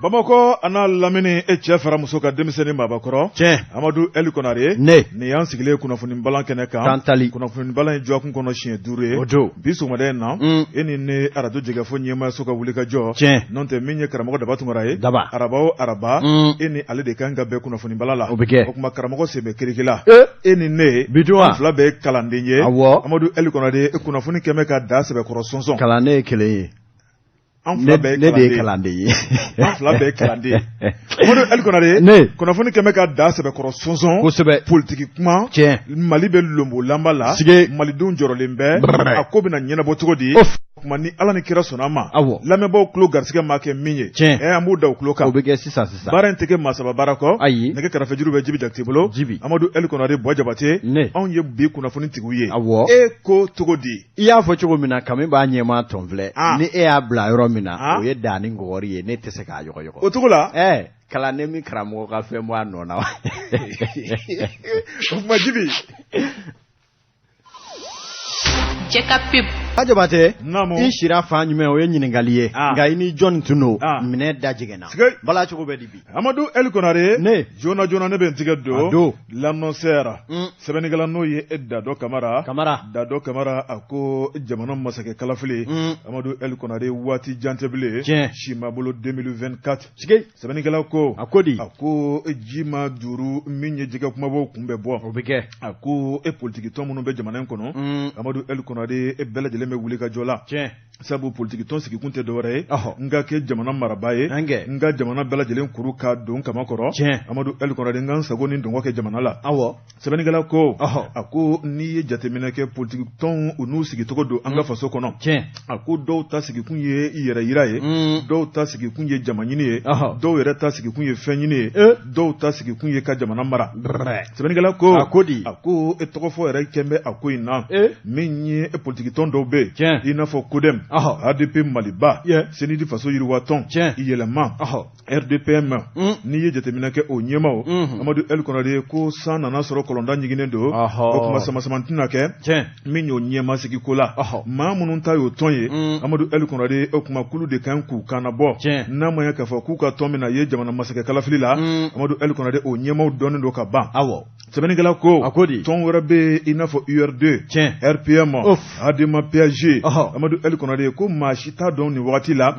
Bamakɔ a n'a lamini, e cɛ fara muso ka denmisɛnnin maabakɔrɔ. Tiɲɛ. Amadu Ɛli Konare. Ne. Nin y'an sigilen kunnafoni balan kɛnɛ kan. Tantali. Kunnafoni balan ye dɔgɔkun kɔnɔ siɲɛ 5 ye. O don. Bi sɔgɔmada in na. E ni ne arajo jɛkafɔ ɲɛmaayaso ka wuli ka jɔ. Tiɲɛ. N'o tɛ min ye karamɔgɔ Daba Tunkara ye. Daba. Araba o araba. E ni ale de kan ka bɛn kunnafoni balan la. O bɛ kɛ. O tuma karamɔgɔ sen bɛ kiriki la. E. E ni ne. Bi dun wa? An fila bɛɛ ye kalanden ye. Awɔ. Amadu Ɛli Konare kunnafoni kɛmɛ ka da sɛbɛkɔrɔ sɔnsɔn. Kalanden ye kelen ye. An fila bɛɛ ye Ne de ye kalanden ye. An fila bɛɛ ye kalanden ye. Amadu Ɛli Konare. Ne. Kunnafoni kɛmɛ ka da sɛbɛkɔrɔ sɔnsɔn. Kosɛbɛ. Politiki kuma. Tiɲɛ. Mali bɛ lonbolanba la. Sige. Malidenw jɔrɔlen bɛ. Brr. A ko bɛna ɲɛnabɔ cogo di? Of. Kuma ni Ala ni kira sɔnna a ma. Awɔ. Lamɛnbaaw tulo garisɛgɛ maa kɛ min ye. Tiɲɛ. Ɛ an b'u da u tulo kan. O bɛ kɛ sisan sisan. Baara in tɛ kɛ maa saba baara kɔ. Ayi. Nɛgɛ kɛrɛfɛjuru bɛ Jibi Jakite bolo. Jibi. Amadu Ɛli Konare Buwa Jabate. Ne. Anw ye bi kunnafoni tigiw ye. Awɔ. E ko cogo di? I y'a fɔ cogo min na kami b'a ɲɛma tɔn filɛ. Ah. Ni e y'a bila yɔrɔ min na. Ah. O ye da ni ngɔgɔri ye ne tɛ se k'a yɔgɔyɔgɔ. O cogo la. Ɛ kalanden min karamɔgɔ ka fɛn bɔ a nɔ na wa. O tuma Jibi. Cɛ ka pub. A Jabate. Naamu. I sira fan jumɛn o ye ɲininkali ye. Ah. Nka i ni jɔnni tun don. Ah. Minɛ da jiginna. Sige. Bala cogo bɛ di bi. Amadu Ɛli Konare. Ne. Joona joona ne bɛ n tigɛ don. A don. L'annonceur. Sɛbɛnnikɛla n'o ye e Dado Kamara. Kamara. Dado Kamara a ko jamana masakɛ kalafili. Amadu Ɛli Konare waati jan tɛ bilen. Tiɲɛ. Si ma bolo 2024. Sige. Sɛbɛnnikɛla ko. A ko di. A ko ji ma duuru min ye jɛgɛ kumabaw kun bɛ bɔ. O bɛ kɛ. A ko e politiki tɔn minnu bɛ jamana in kɔnɔ. Amadu Ɛli Konare e bɛɛ lajɛlen bɛ wuli ka jɔ la. Tiɲɛ. Sabu politiki tɔn sigikun tɛ dɔwɛrɛ ye. Ɔhɔ. N ka kɛ jamana marabaa ye. An kɛ. N ka jamana bɛɛ lajɛlen kuru ka don kama kɔrɔ. Tiɲɛ. Amadu Ɛli Konare n ka n sago ni dɔngɔ kɛ jamana la. Awɔ. Sɛbɛnnikɛla ko. Ɔhɔ. A ko n'i ye jateminɛ kɛ politiki tɔnw u n'u sigicogo don an ka faso kɔnɔ. Tiɲɛ. A ko dɔw ta sigikun ye yɛrɛ yira ye. Dɔw ta sigikun ye jama ɲini ye. Ɔhɔ. Dɔw yɛrɛ ta sigikun ye fɛn ɲini ye. Eh. Dɔw ta sigikun ye ka jamana mara. Brɛ. Sɛbɛnnikɛla ko. A ko di. A ko e tɔgɔfɔ yɛrɛ kɛn bɛ a ko in na. Eh. Min ye e politiki tɔn dɔw bɛ yen. Tiɲɛ. I n'a fɔ CODEM. Ɔhɔ. ADP Maliba. Yeah. CNID faso yiriwa tɔn. Tiɲɛ. Yɛlɛma. Ɔhɔ. RDPM. N'i ye jateminɛ kɛ o ɲɛmaw. Amadu Ɛli Konare ko san nana sɔrɔ kɔlɔnda ɲiginnen don. Ɔhɔ. O tuma sama-sama tɛna kɛ. Tiɲɛ. Min y'o ɲɛma sigi ko la. Ɔhɔ. Maa minnu ta y'o tɔn ye. Amadu Ɛli Konare o tuma kulu de kan k'u kana bɔ. Tiɲɛ. N'a ma ɲɛ k'a fɔ k'u ka tɔn min na ye jamana masakɛ kalafili la. Amadu Ɛli Konare o ɲɛmaw dɔnnen don ka ban. Awɔ. Sɛbɛnnikɛla ko. A ko di. Tɔn wɛrɛ bɛ yen i n'a fɔ URD. Tiɲɛ. RPM. Of. ADEMA PAG. Ɔhɔ. Amadu Ɛli Konare ko maa si t'a dɔn nin wagati la.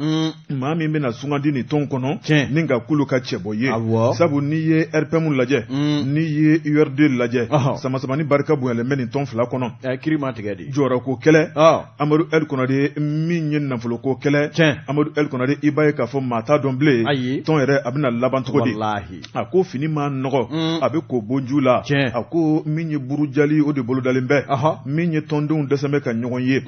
Maa min bɛna sugandi nin tɔn kɔnɔ. Tiɲɛ. Ni ka kulu ka cɛbɔ ye. Awɔ. Sabu n'i ye RPM lajɛ. N'i ye URD lajɛ. Ɔhɔ. Sama-samani barika bonyalen bɛ nin tɔn fila kɔnɔ. Ɛ kiri ma tigɛ di. Jɔyɔrɔko kɛlɛ. Ɔ. Amadu Ɛli Konare min ye nafoloko kɛlɛ. Tiɲɛ. Amadu Ɛli Konare i b'a ye k'a fɔ maa t'a dɔn bilen. Ayi. Tɔn yɛrɛ a bɛna laban cogo di. Walahi. A ko fini ma nɔgɔ. A bɛ ko bonju la. Tiɲɛ. A ko min ye burujali o de bolodalen bɛ. Ɔhɔ. Min ye tɔndenw dɛsɛ bɛ ka ɲɔgɔn ye.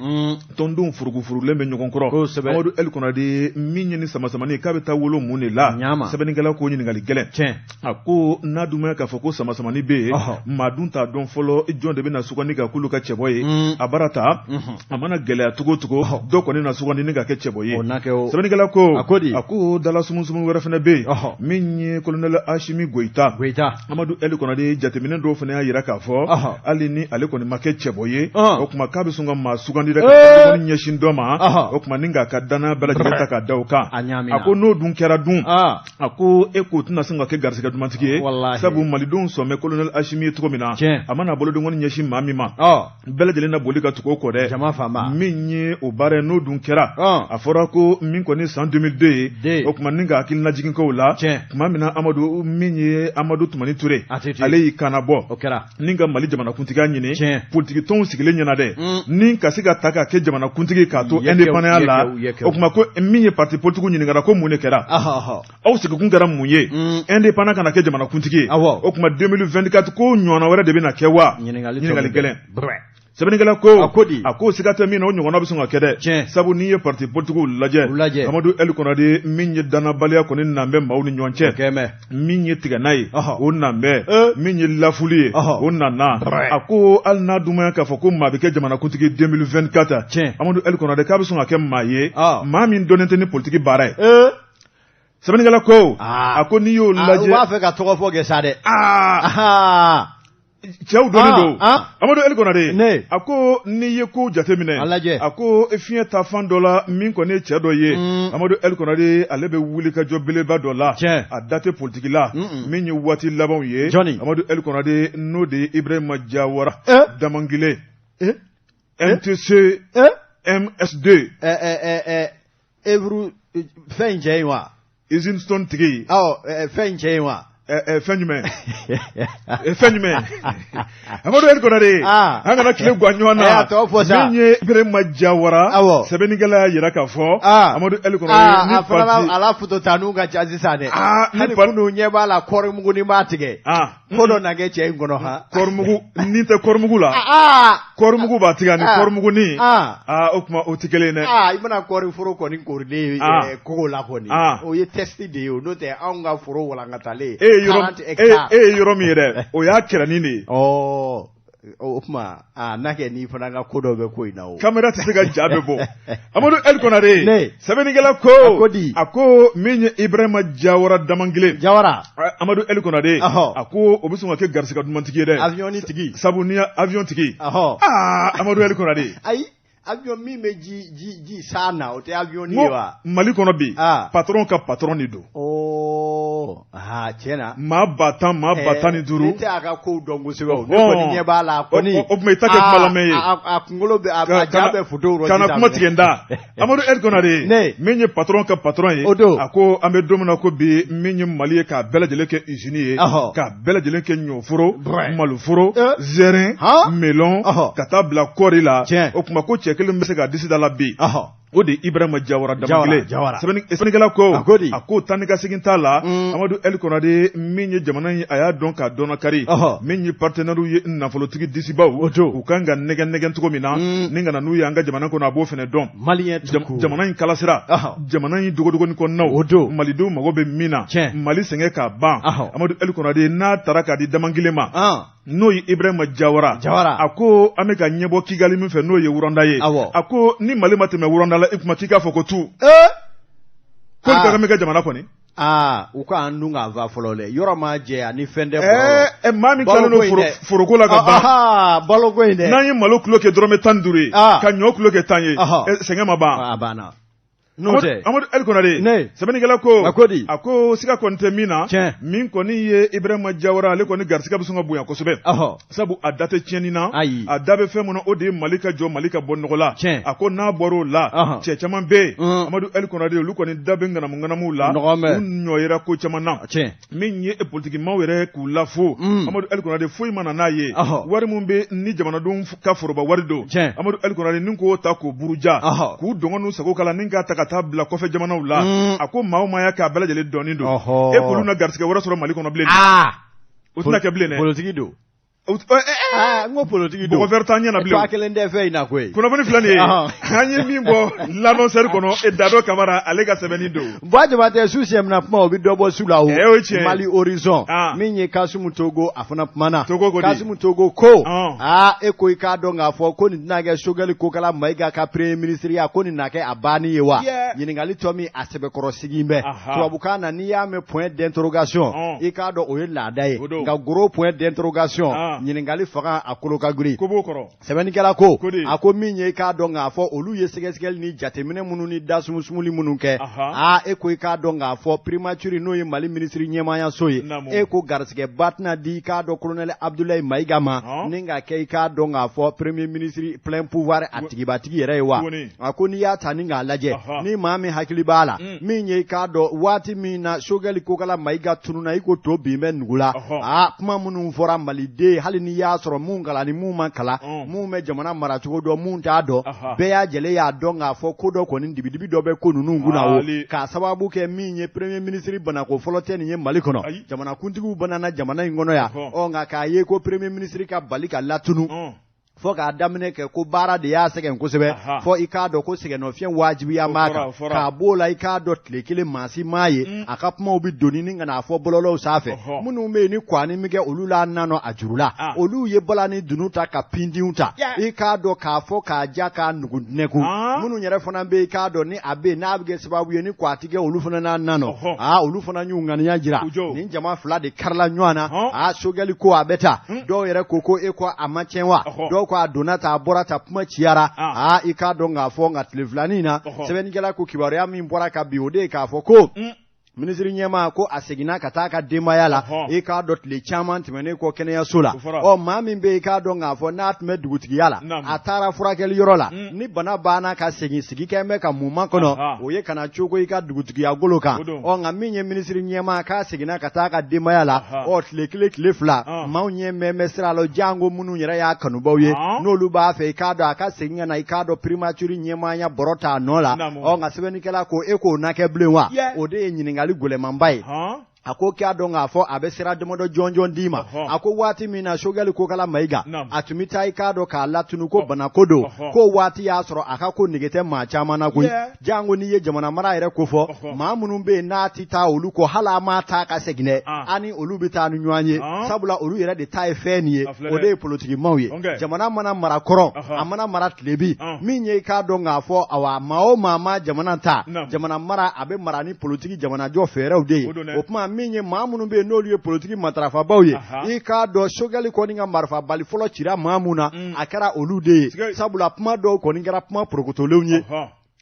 Tɔndenw furugufurugulen bɛ ɲɔgɔn kɔrɔ. Kosɛbɛ. Amadu Ɛli Konare min ye ni sama-samani k'a bɛ taa wolo mun de la. Ɲama. Sɛbɛnnikɛla ko ɲininkali gɛlɛn. Tiɲɛ. A ko n'a dun ma k'a fɔ ko sama-samani bɛ yen. Ɔhɔ. Maa dun t'a dɔn fɔlɔ jɔn de bɛna sugandi ka k'olu ka cɛbɔ ye. A bara ta. A mana gɛlɛya cogo o cogo. Dɔ kɔni na sugandi ni ka kɛ cɛbɔ ye. O na kɛ o. Sɛbɛnnikɛla ko. A ko di. A ko dala sumusumu wɛrɛ fana bɛ yen. Ɔhɔ. Min ye colonel Asimi Goyita. Goyita. Amadu Ɛli Konare jateminɛ dɔw fana y'a jira k'a fɔ. Ɔhɔ. Hali ni ale kɔni ma kɛ cɛbɔ ye. Ɔn. O tuma k'a bɛ sɔn ka maa sugandi dɛ ka Ee. bolokɔni ɲɛsin dɔ ma. Ɔhɔ. O tuma ni k'a ka danaya bɛɛ lajɛlen ta k'a da o kan. A ɲaamina. A ko n'o dun kɛra dun. Aa. A ko e k'o tɛna sɔn ka kɛ garisɛgɛ dumantigi ye. Walahi. Sabu malidenw sɔn bɛ colonel Asimi ye cogo min na. Tiɲɛ. A mana bolodenkɔni ɲɛsin maa min ma. Ɔ. Bɛɛ lajɛlen na boli ka tugu o kɔ dɛ. Jama fanba. Min ye o baara ye n'o dun kɛra. Ɔn. A fɔra ko min kɔni san 2002 ye. Den. O tuma ni ka hakilinajigin kɛ o la. Tiɲɛ. Tuma min na Amadu min ye Amadu Tumani Ture. ATT. Ale y'i kanna bɔ. O kɛra. Ni ka Mali jamanakuntigiya ɲini. Tiɲɛ. Politiki tɔnw sigilen ɲɛna dɛ. Ni ka se ka ta ka kɛ jamanakuntigi k'a to Yɛkɛw, indépendant la. yɛkɛw, yɛkɛw. O tuma ko min ye parti politique ɲininkara ko mun de kɛra. Ɔhɔ ɔhɔ. Aw sigikun kɛra mun ye. Indépendant kana kɛ jamanakuntigi ye. Awɔ. O tuma 2024 ko ɲɔgɔnna wɛrɛ de bɛna kɛ wa. Ɲininkali tɔ Ɲininkali bɛ gɛlɛn. Brɛ. Sɛbɛnnikɛla ko. A ko di? A ko siga tɛ min na o ɲɔgɔnna bɛ sɔn ka kɛ dɛ. Tiɲɛ. Sabu n'i ye parti politiques lajɛ. U lajɛ. Amadu Ɛli Konare min ye dannabaliya kɔni nan bɛ maaw ni ɲɔgɔn cɛ. O kɛ mɛ. Min ye tigɛna ye. Ɔhɔ. O nan bɛ. Eh. Min ye lafuli ye. Ɔhɔ. O nana. Brɛ. A ko hali n'a dun ma k'a fɔ ko maa bɛ kɛ jamanakuntigi 2024. Tiɲɛ. Amadu Ɛli Konare k'a bɛ sɔn ka kɛ maa ye. Ɔ. Maa min dɔnnen tɛ ni politiki baara ye. Ee. Sɛbɛnnikɛla ko. Aa. A ko n'i y'o Aa, lajɛ. U b'a fɛ ka tɔgɔ fɔ kɛ sa dɛ. Aa. Aa. Cɛw dɔnnen don. Amadu El Konare, a ko n'i ye ko jateminɛ, a ko fiɲɛ ta fan dɔ la, min kɔni ye cɛ dɔ ye, Amadu El Konare, ale bɛ wuli ka jɔ beleba dɔ la, a da tɛ politiki la, min ye waati labanw ye. Amadu El Konare, n'o de ye Ibrahima Jawara Damangile, MTC MS2. Evru fɛn in cɛ in wa? Usine Stone tigi. Awɔ, fɛn in cɛ in wa? Fɛn jumɛn? Fɛn jumɛn? Amadu El Konare, an kana tile gan ɲɔgɔn na. A tɔ fɔ sa. Min ye Ibrahima Jawara, sɛbɛnnikɛla y'a jira k'a fɔ Amadu El Konare ni parti a la photo ta n'u ka ca sisan dɛ. Hali kunun ɲɛ b'a la, kɔɔrimugu ni b'a tigɛ. Ko dɔ na kɛ cɛ in kɔnɔ han. Kɔɔrimugu ni tɛ kɔɔrimugu la. Kɔɔrimugu b'a tigɛ ani kɔɔrimugu ni. O tuma o tɛ kelen ye dɛ. I mana kɔɔri foro kɔni korilen ye kogo la kɔni, o ye test de ye o, n'o tɛ anw ka foro walankatalen. E ye yɔrɔ min ye dɛ, o y'a kɛrɛnin de ye. Ɔ, o tuma n'a kɛ n'i fana ka ko dɔ bɛ ko in na o. Caméra tɛ se ka ja bɛɛ bɔ. Amadu El Konare, sɛbɛnnikɛla ko, ko di? A ko min ye Ibrahima Jawara Damangile. Jawara. Amadu El Konare, a ko o bɛ sɔn ka kɛ garisɛgɛ dumantigi ye dɛ. Avion ni tigi. Sabu n'i ye avion tigi. Amadu El Konare. Ayi. Avion min bɛ ji ji ji san na, o tɛ avion ye wa? Mali kɔnɔ bi, patron ka patron de don. Tiɲɛ na. Maa 10 000, maa 15 000. Ne tɛ a ka kow dɔn kosɛbɛ o. Ne kɔni ɲɛ b'a la kɔni. O tuma i ta kɛ kuma lamɛn ye. A kunkolo bɛ a ja bɛ photo rɔ. Kana kuma tigɛ n da. Amadu El Konare, min ye patron ka patron ye. O don. A ko an bɛ don min na ko bi, min ye Mali ye k'a bɛɛ lajɛlen kɛ usine ye. K'a bɛɛ lajɛlen kɛ ɲɔforo, maloforo, zɛrɛn, melon, ka taa bila kɔɔri la. O tuma ko cɛ kelen bɛ se k'a disi da la bi. O de Ibrahima Jawara Damangile. Sɛbɛnnikɛla ko, a ko taa ni ka segin t'a la. Amadu El Konare, min ye jamana in, a y'a dɔn k'a dɔnna kari. Min ye partenaires ye, nafolotigi disibaw, u kan ka nɛgɛ nɛgɛ cogo min na ni ka na n'u ye an ka jamana kɔnɔ, a b'o fana dɔn. Jamana in kalasira, jamana in dogodogonin kɔnɔnaw, Malidenw mago bɛ min na, Mali sɛgɛn k'a ban. Amadu El Konare, n'a taara k'a di Damangile ma, n'o ye Ibrahima Jawara, a ko an bɛ ka ɲɛbɔ Kigali min fɛ, n'o ye Rwanda ye. A ko ni Mali ma tɛmɛ Rwanda la, i kuma k'i k'a fɔ ko tu ko nin ka min kɛ jamana kɔni. U k'an dun k'a fa fɔlɔ dɛ, yɔrɔ ma jɛ ani fɛn tɛ. Maa min tilalen don foroko la ka ban, baloko in dɛ. N'an ye malo kilo kɛ dɔrɔmɛ 15 ye, ka ɲɔ kilo kɛ 10 ye, sɛgɛn ma ban. A banna. N'o tɛ. Amadu El Konare, sɛbɛnnikɛla ko, a ko siga kɔni tɛ min na, min kɔni ye Ibrahima Jawara, ale kɔni garisɛgɛ bɛ sɔn ka bonya kosɛbɛ. Sabu a da tɛ tiɲɛni na, a da bɛ fɛn min na, o de ye Mali ka jɔ, Mali ka bɔ nɔgɔ la. A ko n'a bɔr'o la, cɛ caman bɛ yen, Amadu El Konare, olu kɔni da bɛ ŋanamu ŋanamuw la, u ɲɔ yera ko caman na. Min ye politikimaw yɛrɛ k'u lafo, Amadu El Konare, foyi ma na n'a ye. Wari min bɛ ni jamanadenw ka foroba wari don, Amadu El Konare, ni k'o ta k'o buruja, k'u dɔngɔ n'u sago kala, ni k'a ta ka taa bila kɔfɛ jamanaw la, a ko maa o maa y'a kɛ, a bɛɛ lajɛlen dɔɔnin don. E k'olu na garisɛgɛ wɛrɛ sɔrɔ Mali kɔnɔ bilen? O tɛna kɛ bilen dɛ. Politiki don. N ko politiki don. Bɔgɔ fɛrɛ t'an ɲɛ na bilen. Ba kelen tɛ fɛn in na koyi. Kunnafoni filɛ nin ye, an ye min bɔ L'Annonceur kɔnɔ, e Dado Kamara, ale ka sɛbɛnni don. Buwa Jabatɛ, su sɛmina kuma, o bɛ dɔ bɔ su la o. O ye tiɲɛ ye. Mali Horizon. Min ye Kasimu Togo, a fana kumana. Togo ko di? Kasimu Togo ko. E ko i k'a dɔn k'a fɔ ko nin tɛna kɛ Sogɛli Kokala Mayiga ka premier ministre ya, ko nin na kɛ a banni ye wa? Ɲininkali tɔ min a sɛbɛkɔrɔ sigi bɛ. Tubabukan na, n'i y'a mɛn point d'interrogation, i k'a dɔn o ye laada ye. Nka gros point d'interrogation, ɲininkali fanga a kolo ka girin. Ko b'o kɔrɔ. Sɛbɛnnikɛla ko, a ko min ye i k'a dɔn k'a fɔ olu ye sɛgɛsɛgɛli ni jateminɛ minnu ni dasumusumuli minnu kɛ, e ko i k'a dɔn k'a fɔ primature, n'o ye Mali minisiri ɲɛmaayaso ye, e ko garisɛgɛba tɛna di i k'a dɔn colonel Abdoulaye Mayiga ma, ni k'a kɛ i k'a dɔn k'a fɔ premier ministre plein pouvoir a tigibatigi yɛrɛ ye wa? A ko n'i y'a ta ni k'a lajɛ, ni maa min hakili b'a la, min ye i k'a dɔn waati min na Sogɛli Kokala Mayiga tununa i ko to bin bɛ nugu la, kuma minnu fɔra Maliden, hali n'i y'a sɔrɔ mun kalan ni mun ma kalan, mun bɛ jamana maracogo dɔn, mun t'a dɔn, bɛɛ y'a jɛlen y'a dɔn k'a fɔ ko dɔ kɔni dibidibi dɔ bɛ ko ninnu kunna o, k'a sababu kɛ min ye premier ministre banako fɔlɔ tɛ nin ye Mali kɔnɔ, jamanakuntigiw banana jamana in kɔnɔ yan, ɔ nka k'a ye ko premier ministre ka bali ka latunu. Fo k'a daminɛ kɛ ko baara de y'a sɛgɛn kosɛbɛ, fo i k'a dɔn ko sɛgɛnnɔfiɲɛ wajibiya b'a kan. K'a b'o la, i k'a dɔn tile kelen maa si m'a ye a ka kumaw bɛ doni ni ka n'a fɔ bɔlɔlɔw sanfɛ. Minnu bɛ yen ni kwani min kɛ olu la nanɔ a juru la, olu ye bala ni dunun ta ka pindiw ta, i k'a dɔn k'a fɔ k'a ja k'a nugu nɛku. Minnu yɛrɛ fana bɛ yen, i k'a dɔn ni a bɛ yen n'a bɛ kɛ sababu ye ni kwa ti kɛ olu fana n'a nanɔ, aa olu fana y'u ŋaniya jira. Nin jama fila de karila ɲɔgɔn na. Aa Sogɛli ko a bɛ taa, dɔw yɛrɛ ko e ko a ma tiɲɛ wa, dɔw ko a donna ta a bɔra ta, kuma ciyara. Aa i k'a dɔn k'a fɔ nka tile filanin na, sɛbɛnnikɛla ko kibaruya min bɔra ka bi, o de ye k'a fɔ ko minisiri ɲɛmaa ko a seginna ka taa a ka denbaya la, i k'a dɔn tile caman tɛmɛnen kɔ kɛnɛyaso la. Ɔ maa min bɛ i k'a dɔn k'a fɔ n'a tun bɛ dugutigiya la, a taara furakɛli yɔrɔ la, ni bana banna ka segin, sigi kɛ bɛ ka mun makɔnɔ, o ye kana cogo i ka dugutigiya golo kan. Ɔ nka min ye minisiri ɲɛmaa k'a seginna ka taa a ka denbaya la, ɔ tile kelen tile fila, maaw ɲɛ mɛn bɛ sira la, janko minnu yɛrɛ y'a kanubaw ye, n'olu b'a fɛ i k'a dɔn a ka segin ka na i k'a dɔn primature ɲɛmaaya bɔrɔ t'a nɔ la. Ɔ nka sɛbɛnnikɛla ko e k'o na kɛ bilen wa? O de ye ɲininkali gɛlɛmanba ye. A ko k'a dɔn k'a fɔ a bɛ sira damadɔ jɔnjɔn d'i ma. A ko waati min na Sogɛli Kokala Mayiga a tun bɛ taa i k'a dɔn k'a latunu ko banako don, ko waati y'a sɔrɔ a ka ko nege tɛ maa caman na koyi, janko n'i ye jamana mara yɛrɛ kofɔ, maa minnu bɛ yen n'a tɛ taa olu kɔ, hali a ma taa ka segin dɛ, an ni olu bɛ taa ni ɲɔgɔn ye, sabula olu yɛrɛ de ta ye fɛn nin ye, o de ye politikimaw ye. Jamana mana mara kɔrɔn, a mana mara tilebi, min ye i k'a dɔn k'a fɔ awa maa o maa ma jamana ta, jamana mara a bɛ mara ni politiki jamanajɔ fɛɛrɛw de ye. O tuma min ye maa minnu bɛ yen n'olu ye politiki matarafabaw ye, i k'a dɔn Sogɛli kɔni ka marifabali fɔlɔ cira maa mun na, a kɛra olu de ye, sabula kuma dɔw kɔni kɛra kuma porokotolenw ye,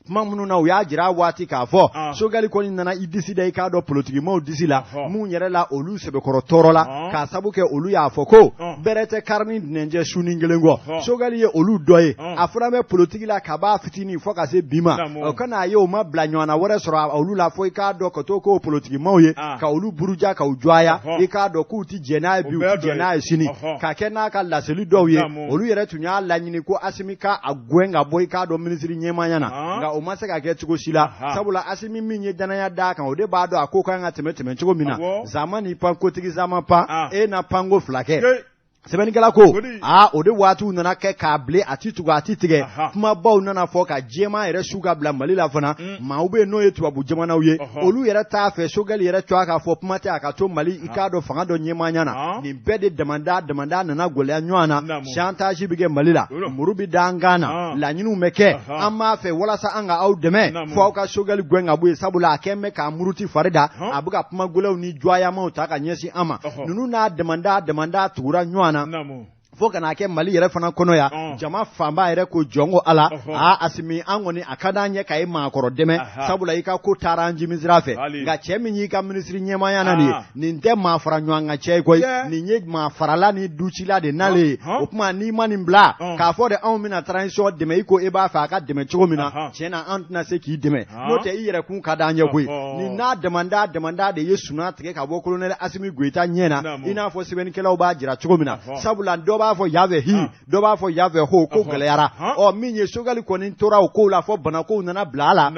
kuma minnu na u y'a jira waati k'a fɔ Sogɛli kɔni nana i disi da i k'a dɔn politikimaw disi la, mun yɛrɛ la olu sɛbɛkɔrɔ tɔɔrɔ la, k'a sabu kɛ olu y'a fɔ ko bɛrɛ tɛ kari ni ntɛnɛn cɛ sunnin kelen kɔ. Sogɛli ye olu dɔ ye, a fana bɛ politiki la kab'a fitinin fo ka se bi ma. O kana ye o ma bila ɲɔgɔnna wɛrɛ sɔrɔ olu la fo i k'a dɔn ka to k'o politikimaw ye ka olu buruja ka u jɔya, i k'a dɔn k'u ti jɛn n'a ye bi, u ti jɛn n'a ye sini, ka kɛ n'a ka laseli dɔw ye. Olu yɛrɛ tun y'a laɲini ko Asimi ka a gɛn ka bɔ i k'a dɔn minisiri ɲɛmaaya na, nka o ma se ka kɛ cogo si la, sabula Asimi min ye danaya d'a kan, o de b'a dɔn a ko kan ka tɛmɛ tɛmɛ cogo min na. Zama ni pan kotigi zama pan, e na panko fila kɛ. Sɛbɛnnikɛla ko aa o de waatiw nana kɛ k'a bilen, a ti tugu a ti tigɛ, kumabaw nana fɔ ka jɛman yɛrɛ su ka bila Mali la fana. Maaw bɛ yen n'o ye tubabu jamanaw ye, olu yɛrɛ t'a fɛ Sogɛli yɛrɛ tɔgɔ k'a fɔ, kuma tɛ a ka to Mali i k'a dɔn fanga dɔ ɲɛmaaya na. Nin bɛɛ de damanda damanda nana gɛlɛya ɲɔgɔn na, chantage bɛ kɛ Mali la, muru bɛ da an kan na, laɲiniw bɛ kɛ, an b'a fɛ walasa an ka aw dɛmɛ fo aw ka Sogɛli gɛn ka bɔ yen, sabula a kɛn bɛ k'a muruti fari da, a bɛ ka kuma gɛlɛnw ni jɔyamaw ta ka ɲɛsin an ma. Ninnu n'a damanda damanda tugura ɲɔgɔn na fo ka n'a kɛ Mali yɛrɛ fana kɔnɔ yan, jama fanba yɛrɛ ko jɔn ko Ala, aa Asimi an kɔni a ka d'an ye ka e maakɔrɔ dɛmɛ, sabula i ka ko taara an jimi sira fɛ, nka cɛ min y'i ka minisiri ɲɛmaaya na nin ye, nin tɛ maa fara ɲɔgɔn kan cɛ ye koyi, nin ye maa farala ni ducila de nalen ye. O tuma n'i ma nin bila k'a fɔ de anw bɛna transition dɛmɛ i ko e b'a fɛ a ka dɛmɛ cogo min na, tiɲɛ na an tɛna se k'i dɛmɛ, n'o tɛ i yɛrɛ kun ka d'an ye koyi. Nin n'a damanda damanda de ye sunan tigɛ ka bɔ colonel Asimi Goyita ɲɛ na, i n'a fɔ sɛbɛnnikɛlaw b'a jira cogo min na, sabula dɔ b'a fɔ yan fɛ hi, dɔ b'a fɔ yan fɛ ho, ko gɛlɛyara. Ɔ min ye Sogɛli kɔni tora o kow la fo banakow nana bila a la.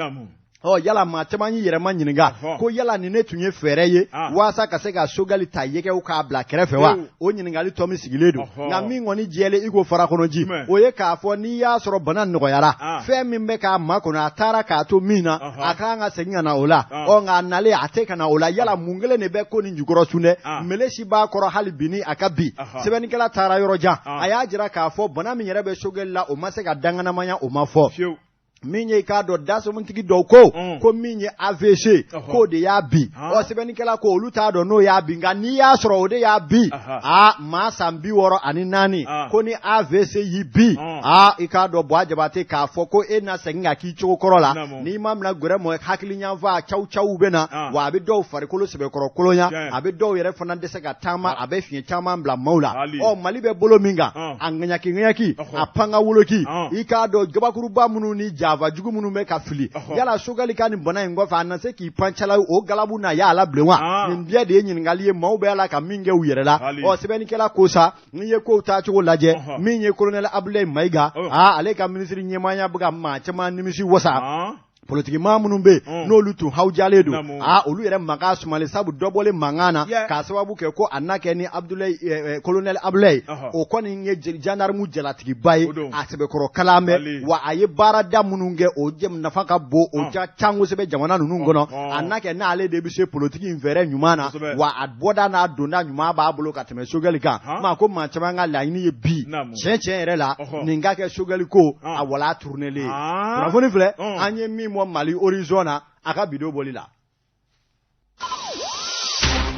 Ɔ yala maa caman y'i yɛrɛ ma ɲininka ko yala nin ne tun ye fɛɛrɛ ye waasa ka se ka Sogɛli ta yɛgɛw k'a bila kɛrɛfɛ wa? O ɲininkali tɔ min sigilen don, nka min kɔni jɛlen i ko farakɔnɔji, o ye k'a fɔ n'i y'a sɔrɔ bana nɔgɔyara, fɛn min bɛ k'a makɔnɔ a taara k'a to min na, a ka kan ka segin ka na o la. Ɔ nka a nalen a tɛ ka na o la, yala mun kelen de bɛ ko nin jukɔrɔ sun dɛ, mele si b'a kɔrɔ hali bi ni a ka bi. Sɛbɛnnikɛla taara yɔrɔ jan, a y'a jira k'a fɔ bana min yɛrɛ bɛ Sogɛli la, o ma se ka danganamaya, o ma fɔ. Min ye i k'a dɔn dasɔmutigi dɔw ko ko min ye AVC k'o de y'a bin. Ɔ sɛbɛnnikɛla ko olu t'a dɔn n'o y'a bin, nka n'i y'a sɔrɔ o de y'a bin, aa maa san 64 ko ni AVC y'i bin, aa i k'a dɔn Buwa Jabate k'a fɔ ko e na segin ka k'i cogo kɔrɔ la, n'i ma minɛ gɛrɛ mɔ hakili ɲanfa caw caw bɛ na, wa a bɛ dɔw farikolo sɛbɛkɔrɔ kolonya, a bɛ dɔw yɛrɛ fana dɛsɛ ka taama, a bɛ fiɲɛ caman bila maaw la. Ɔ Mali bɛ bolo min kan, a ŋaɲaki ŋaɲaki, a panga woloki, i k'a dɔn gabakuruba minnu ni janfa jugu minnu bɛ ka fili, yala Sogɛli ka nin bana in kɔfɛ a na se k'i pan cala o galabu na y'a la bilen wa? Nin bɛɛ de ye ɲininkali ye maaw bɛ a la ka min kɛ u yɛrɛ la. Ɔ sɛbɛnnikɛla ko sa, n'i ye kow taacogo lajɛ, min ye colonel Abdoulaye Mayiga, aa ale ka minisiri ɲɛmaaya bɛ ka maa caman nimisi wasa. Politikimaa minnu bɛ yen n'olu tun hawujalen don, aa, olu yɛrɛ mankan sumalen, sabu dɔ bɔlen mankan na k'a sababu kɛ ko a na kɛ ni Abdoulaye, colonel Abdoulaye, o kɔni ye gendarme jalatigiba ye, a sɛbɛkɔrɔ kalan bɛ wa, a ye baarada minnu kɛ, o nafa ka bon, o ca ca kosɛbɛ jamana ninnu kɔnɔ. A na kɛ n'ale de bɛ se politiki in fɛɛrɛ ɲuman na, wa a bɔda n'a donda ɲuman b'a bolo ka tɛmɛ Choguel kan. Maa ko maa caman ka laɲini ye bi, tiɲɛ tiɲɛ yɛrɛ la, nin ka kɛ Choguel ko a wala tournelen ye. Kunnafoni filɛ an ye min bɔ Mali Horizon na a ka bidon bɔli la.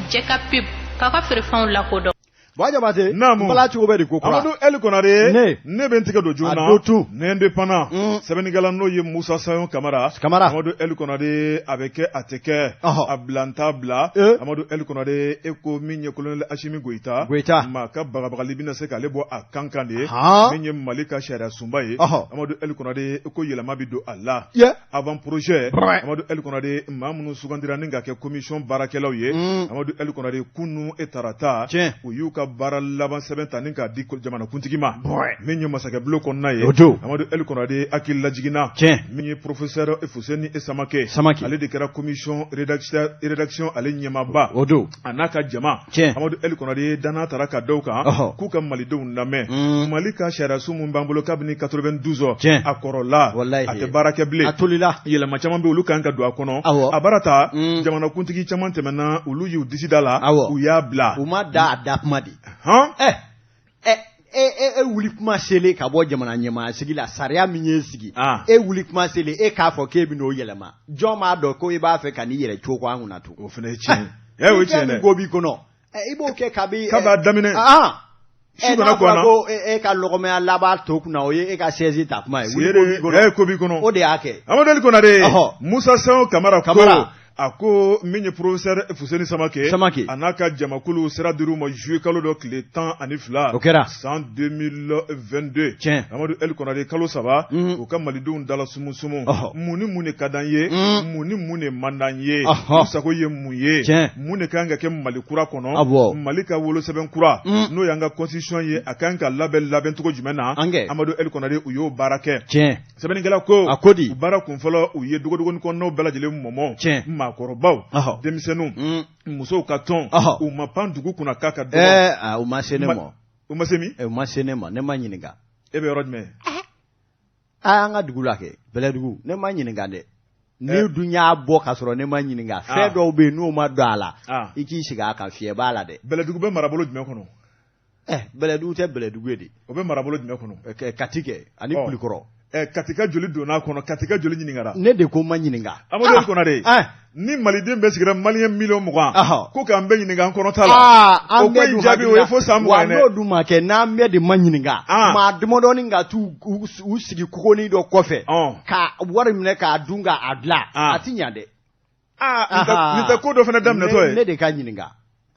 Jɛ ka pub k'a ka feerefɛnw lakodɔn. Buwa Jabate, n bala cogo bɛ di ko kura? Amadu Eli Konare, ne bɛ n tigɛ don joona. A don tun. L'Indépendant, sɛbɛnnikɛla n'o ye Musa Sayon Kamara. Kamara. Amadu Eli Konare, a bɛ kɛ, a tɛ kɛ. A bila, n t'a bila. Amadu Eli Konare, e ko min ye colonel Asimi Goyita. Goyita. Maa ka bagabagali bɛna se k'ale bɔ a kan kan de ye. Min ye Mali ka sariya sunba ye. Amadu Eli Konare ko yɛlɛma bɛ don a la. Avant projet. Amadu Eli Konare, maa minnu sugandira ni ka kɛ commission baarakɛlaw ye. Amadu Eli Konare, kunun e tarata. U y'u ka baara laban sɛbɛn ta ni k'a di jamanakuntigi ma. Min ye masakɛ bulon kɔnɔna ye. O don. Amadu Eli Konare hakili lajiginna. Min ye professeur Fuseni Samake. Samake. Ale de kɛra commission rédaction ale ɲɛmaaba. O don. A n'a ka jama. Amadu Eli Konare danaya tara ka da u kan. K'u ka malidenw lamɛn. Mali ka sariyasun min b'an bolo kabini 92. A kɔrɔla. Walahi. A tɛ baara kɛ bilen. A tolila. Yɛlɛma caman bɛ olu kan ka don a kɔnɔ. A baara ta. Jamanakuntigi caman tɛmɛna, olu y'u disi da la. U y'a bila. U ma da a da kuma de. E wuli kuma selen ka bɔ jamana ɲɛmaaya sigi la, sariya min ye sigi, e wuli kuma selen, e k'a fɔ k'e bɛ n'o yɛlɛma, jɔn b'a dɔn ko i b'a fɛ ka n'i yɛrɛ cogo an kunna tun? O fana ye tiɲɛ ye. O ye tiɲɛ dɛ. Ko b'i kɔnɔ, i b'o kɛ kabi. Kab'a daminɛ. Su kana ko ko e ka lɔgɔmaya laban to kunna, o ye e ka chaise ta kuma ye. Wuli ko b'i kɔnɔ. O de y'a kɛ. Amadu Eli Konare. Musa Sayon Kamara ko. A ko min ye professeur Fuseni Samake. Samake. A n'a ka jamakulu sira dir'u ma juillet kalo dɔ tile 12. O kɛra. San 2022. Amadu Eli Konare, kalo 3. U ka malidenw dala sumusumu. Mun ni mun de ka d'an ye? Mun ni mun de man d'an ye? U sago ye mun ye? Mun de kan ka kɛ Mali kura kɔnɔ? Mali ka wolosɛbɛn kura, n'o y'an ka constitution ye, a kan ka labɛn labɛncogo jumɛn na? Amadu Eli Konare, u y'o baara kɛ. Sɛbɛnnikɛla ko. A ko di? U baara kun fɔlɔ, u ye dogodogonin kɔnɔnaw bɛɛ lajɛlen mɔmɔ. Maakɔrɔbaw, denmisɛnninw, musow ka tɔn, u ma pan dugu kunna k'a ka dɔgɔ. U ma se ne ma. U ma se min? U ma se ne ma, ne ma ɲininka. E bɛ yɔrɔ jumɛn? An ka dugu la kɛ, Bɛlɛdugu, ne ma ɲininka dɛ. Ni dun y'a bɔ ka sɔrɔ ne ma ɲininka, fɛn dɔw bɛ yen n'o ma don a la, i k'i sigi a kan, fiɲɛ b'a la dɛ. Bɛlɛdugu bɛ marabolo jumɛn kɔnɔ? Bɛlɛdugu tɛ Bɛlɛdugu ye de. O bɛ marabolo jumɛn kɔnɔ? Kati kɛ ani Kulikɔrɔ. Kati ka joli donna a kɔnɔ? Kati ka joli ɲininkara? Ne de ko ma ɲininka. Amadu Eli Konare, ni maliden bɛ sigira maliyɛn miliyɔn 20, ko k'an bɛɛ ɲininka an kɔnɔ ta la, o ko in jaabi o ye fo san 20 ye dɛ. Wa n'o dun ma kɛ, n'an bɛɛ de ma ɲininka, maa damadɔni ka t'u u sigi kogonin dɔ kɔfɛ ka wari minɛ k'a dun k'a bila, a ti ɲa dɛ. Nin tɛ ko dɔ fana daminɛtɔ ye. Ne de ka ɲininka.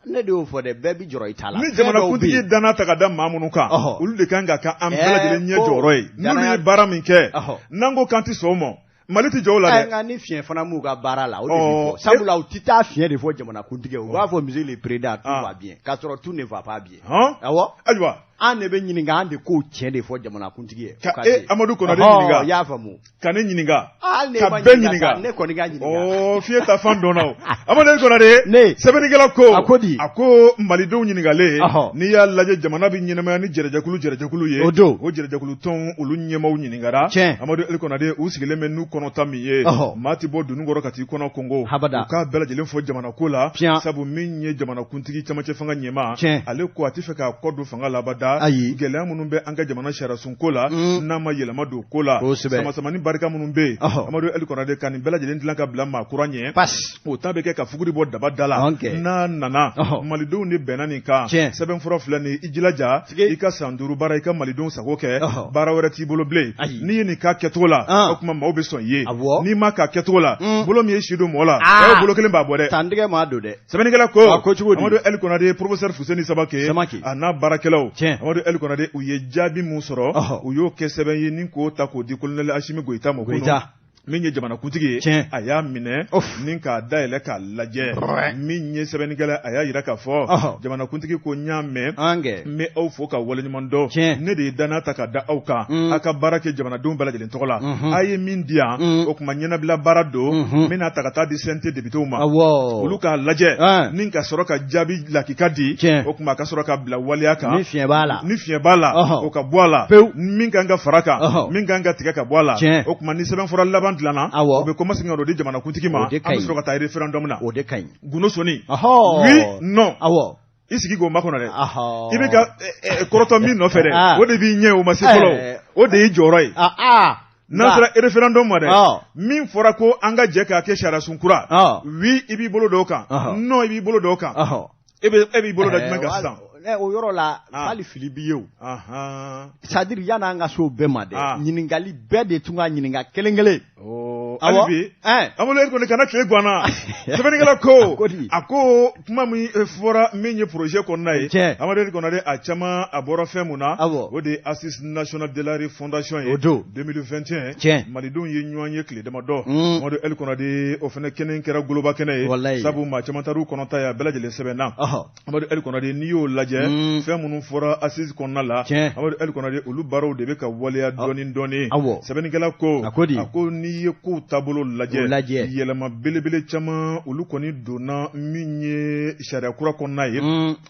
Ne de y'o fɔ dɛ, bɛɛ bi jɔrɔ i ta la. Ni jamanakuntigi danna ta ka da maa minnu kan, olu de kan ka kɛ an bɛɛ lajɛlen ɲɛ jɔyɔrɔ ye. N'olu ye baara min kɛ, n'an ko k'an tɛ sɔn o ma, Mali tɛ jɔ o la dɛ. Nka ni fiɲɛ fana m'u ka baara la, o de bɛ fɔ. Sabula u tɛ taa fiɲɛ de fɔ jamanakuntigi ye, u b'a fɔ monsieur le président, tout va bien, k'a sɔrɔ tout ne va pas bien. Awɔ. Ayiwa. An de bɛ ɲininka, an de k'o tiɲɛ de fɔ jamanakuntigi ye. Ka e Amadu Konare ɲininka. I y'a faamu. Ka ne ɲininka. Ka bɛɛ ɲininka. Ne kɔni ka ɲininka. Fiɲɛ ta fan dɔnna o. Amadu Eli Konare. Ne. Sɛbɛnnikɛla ko. A ko di? A ko malidenw ɲininkalen. N'i y'a lajɛ, jamana bɛ ɲɛnamaya ni jɛrɛjɛkulu ye. O don. O jɛrɛjɛkulu tɔnw, olu ɲɛmaaw ɲininkara. Amadu Eli Konare, u sigilen bɛ n'u kɔnɔta min ye. Maa tɛ bɔ dunun kɔrɔ ka t'i kɔnɔ kongo. Habada. U k'a bɛɛ lajɛlen fɔ jamana ko la. Sabu min ye jamanakuntigi camancɛ fanga ɲɛmaa. Ale ko a tɛ fɛ k'a kɔ don fanga la abada. Ayi. Gɛlɛya minnu bɛ an ka jamana sariyasun ko la, n'a ma yɛlɛma don ko la, samasamani barika minnu bɛ yen, Amadu Eli Konare ka nin bɛɛ lajɛlen dilan ka bila maa kura ɲɛ. O ta bɛ kɛ ka fuguri bɔ daba da la. N'a nana, malidenw de bɛnna nin kan. Sɛbɛnfura filɛ nin, i jilaja i ka san 5 baara, i ka malidenw sago kɛ, baara wɛrɛ t'i bolo bilen. N'i ye nin k'a kɛcogo la, o tuma maaw bɛ sɔn i ye. N'i ma k'a kɛcogo la, bolo min ye si don mɔgɔ la, o bolo kelen b'a bɔ dɛ. Tantigɛ maa don dɛ. Sɛbɛnnikɛla ko. Amadu Eli Konare, professeur Fuseni Samake, a n'a baarakɛlaw, Amadu Eli Konare, u ye jaabi mun sɔrɔ, u y'o kɛ sɛbɛn ye ni k'o ta k'o di colonel Asimi Goyita ma. Goyita. Min ye jamanakuntigi ye, a y'a minɛ ni k'a dayɛlɛ k'a lajɛ. Min ye sɛbɛnnikɛla, a y'a jira k'a fɔ jamanakuntigi ko n y'a mɛn, n bɛ aw fo ka waleɲuman dɔn. Ne de ye danaya ta ka da aw kan, aw ka baara kɛ jamanadenw bɛɛ lajɛlen tɔgɔ la. A ye min di yan, o tuma ɲɛnabila baara don. N bɛna ta ka taa di CNT députéw ma, olu k'a lajɛ ni ka sɔrɔ ka jaabi lakika di. O tuma ka sɔrɔ ka bila waleya kan. Ni fiɲɛ b'a la, ni fiɲɛ b'a la, o ka bɔ a la. Pewu. Min kan ka fara kan, min kan ka tigɛ ka bɔ a la. O tuma ni sɛbɛnfura laban dilanna, o bɛ kɔmasegin ka n'o di jamanakuntigi ma. An bɛ sɔrɔ ka taa référendum na. O de ka ɲi. Gundo Soni, oui, non, i sigi k'o makɔnɔ dɛ. I bɛ ka kɔrɔtɔ min nɔfɛ dɛ, o de b'i ɲɛ, o ma se fɔlɔ, o de y'i jɔyɔrɔ ye. N'an sera référendum ma dɛ, min fɔra ko an ka jɛ k'a kɛ sariyasun kura, oui, i b'i bolo d'o kan, non, i b'i bolo d'o kan. E b'i bolo da jumɛn kan sisan? O yɔrɔ la, hali fili b'i ye o. C'est à dire, yan'an ka se o bɛɛ ma dɛ, ɲininkali bɛɛ de tun ka ɲininka kelen kelen. Hali bi, Amadu Heri kɔni kana tile ganna. Sɛbɛnnikɛla ko, a ko kuma min fɔra, min ye projet kɔnɔna ye, Amadu Heri kɔnɔ, a caman a bɔra fɛn mun na, o de ye Assise nationale de la refondation ye. O don. 2021, Malidenw ye ɲɔgɔn ye tile damadɔ. Amadu Heri kɔnɔ, o fana kɛnɛ kɛra goloba kɛnɛ ye, sabu maa caman taar'u kɔnɔta ye, a bɛɛ lajɛlen sɛbɛnna. Amadu Heri Kɔnade, n'i y'o lajɛ, fɛn minnu fɔra assise kɔnɔna la, Amadu Heri Kɔnade, olu baaraw de bɛ ka waleya dɔɔni dɔɔni. Sɛbɛnnikɛla ko, a ko n'i ye kow taabolo lajɛ, yɛlɛma belebele caman olu kɔni donna min ye sariya kura kɔnɔna ye.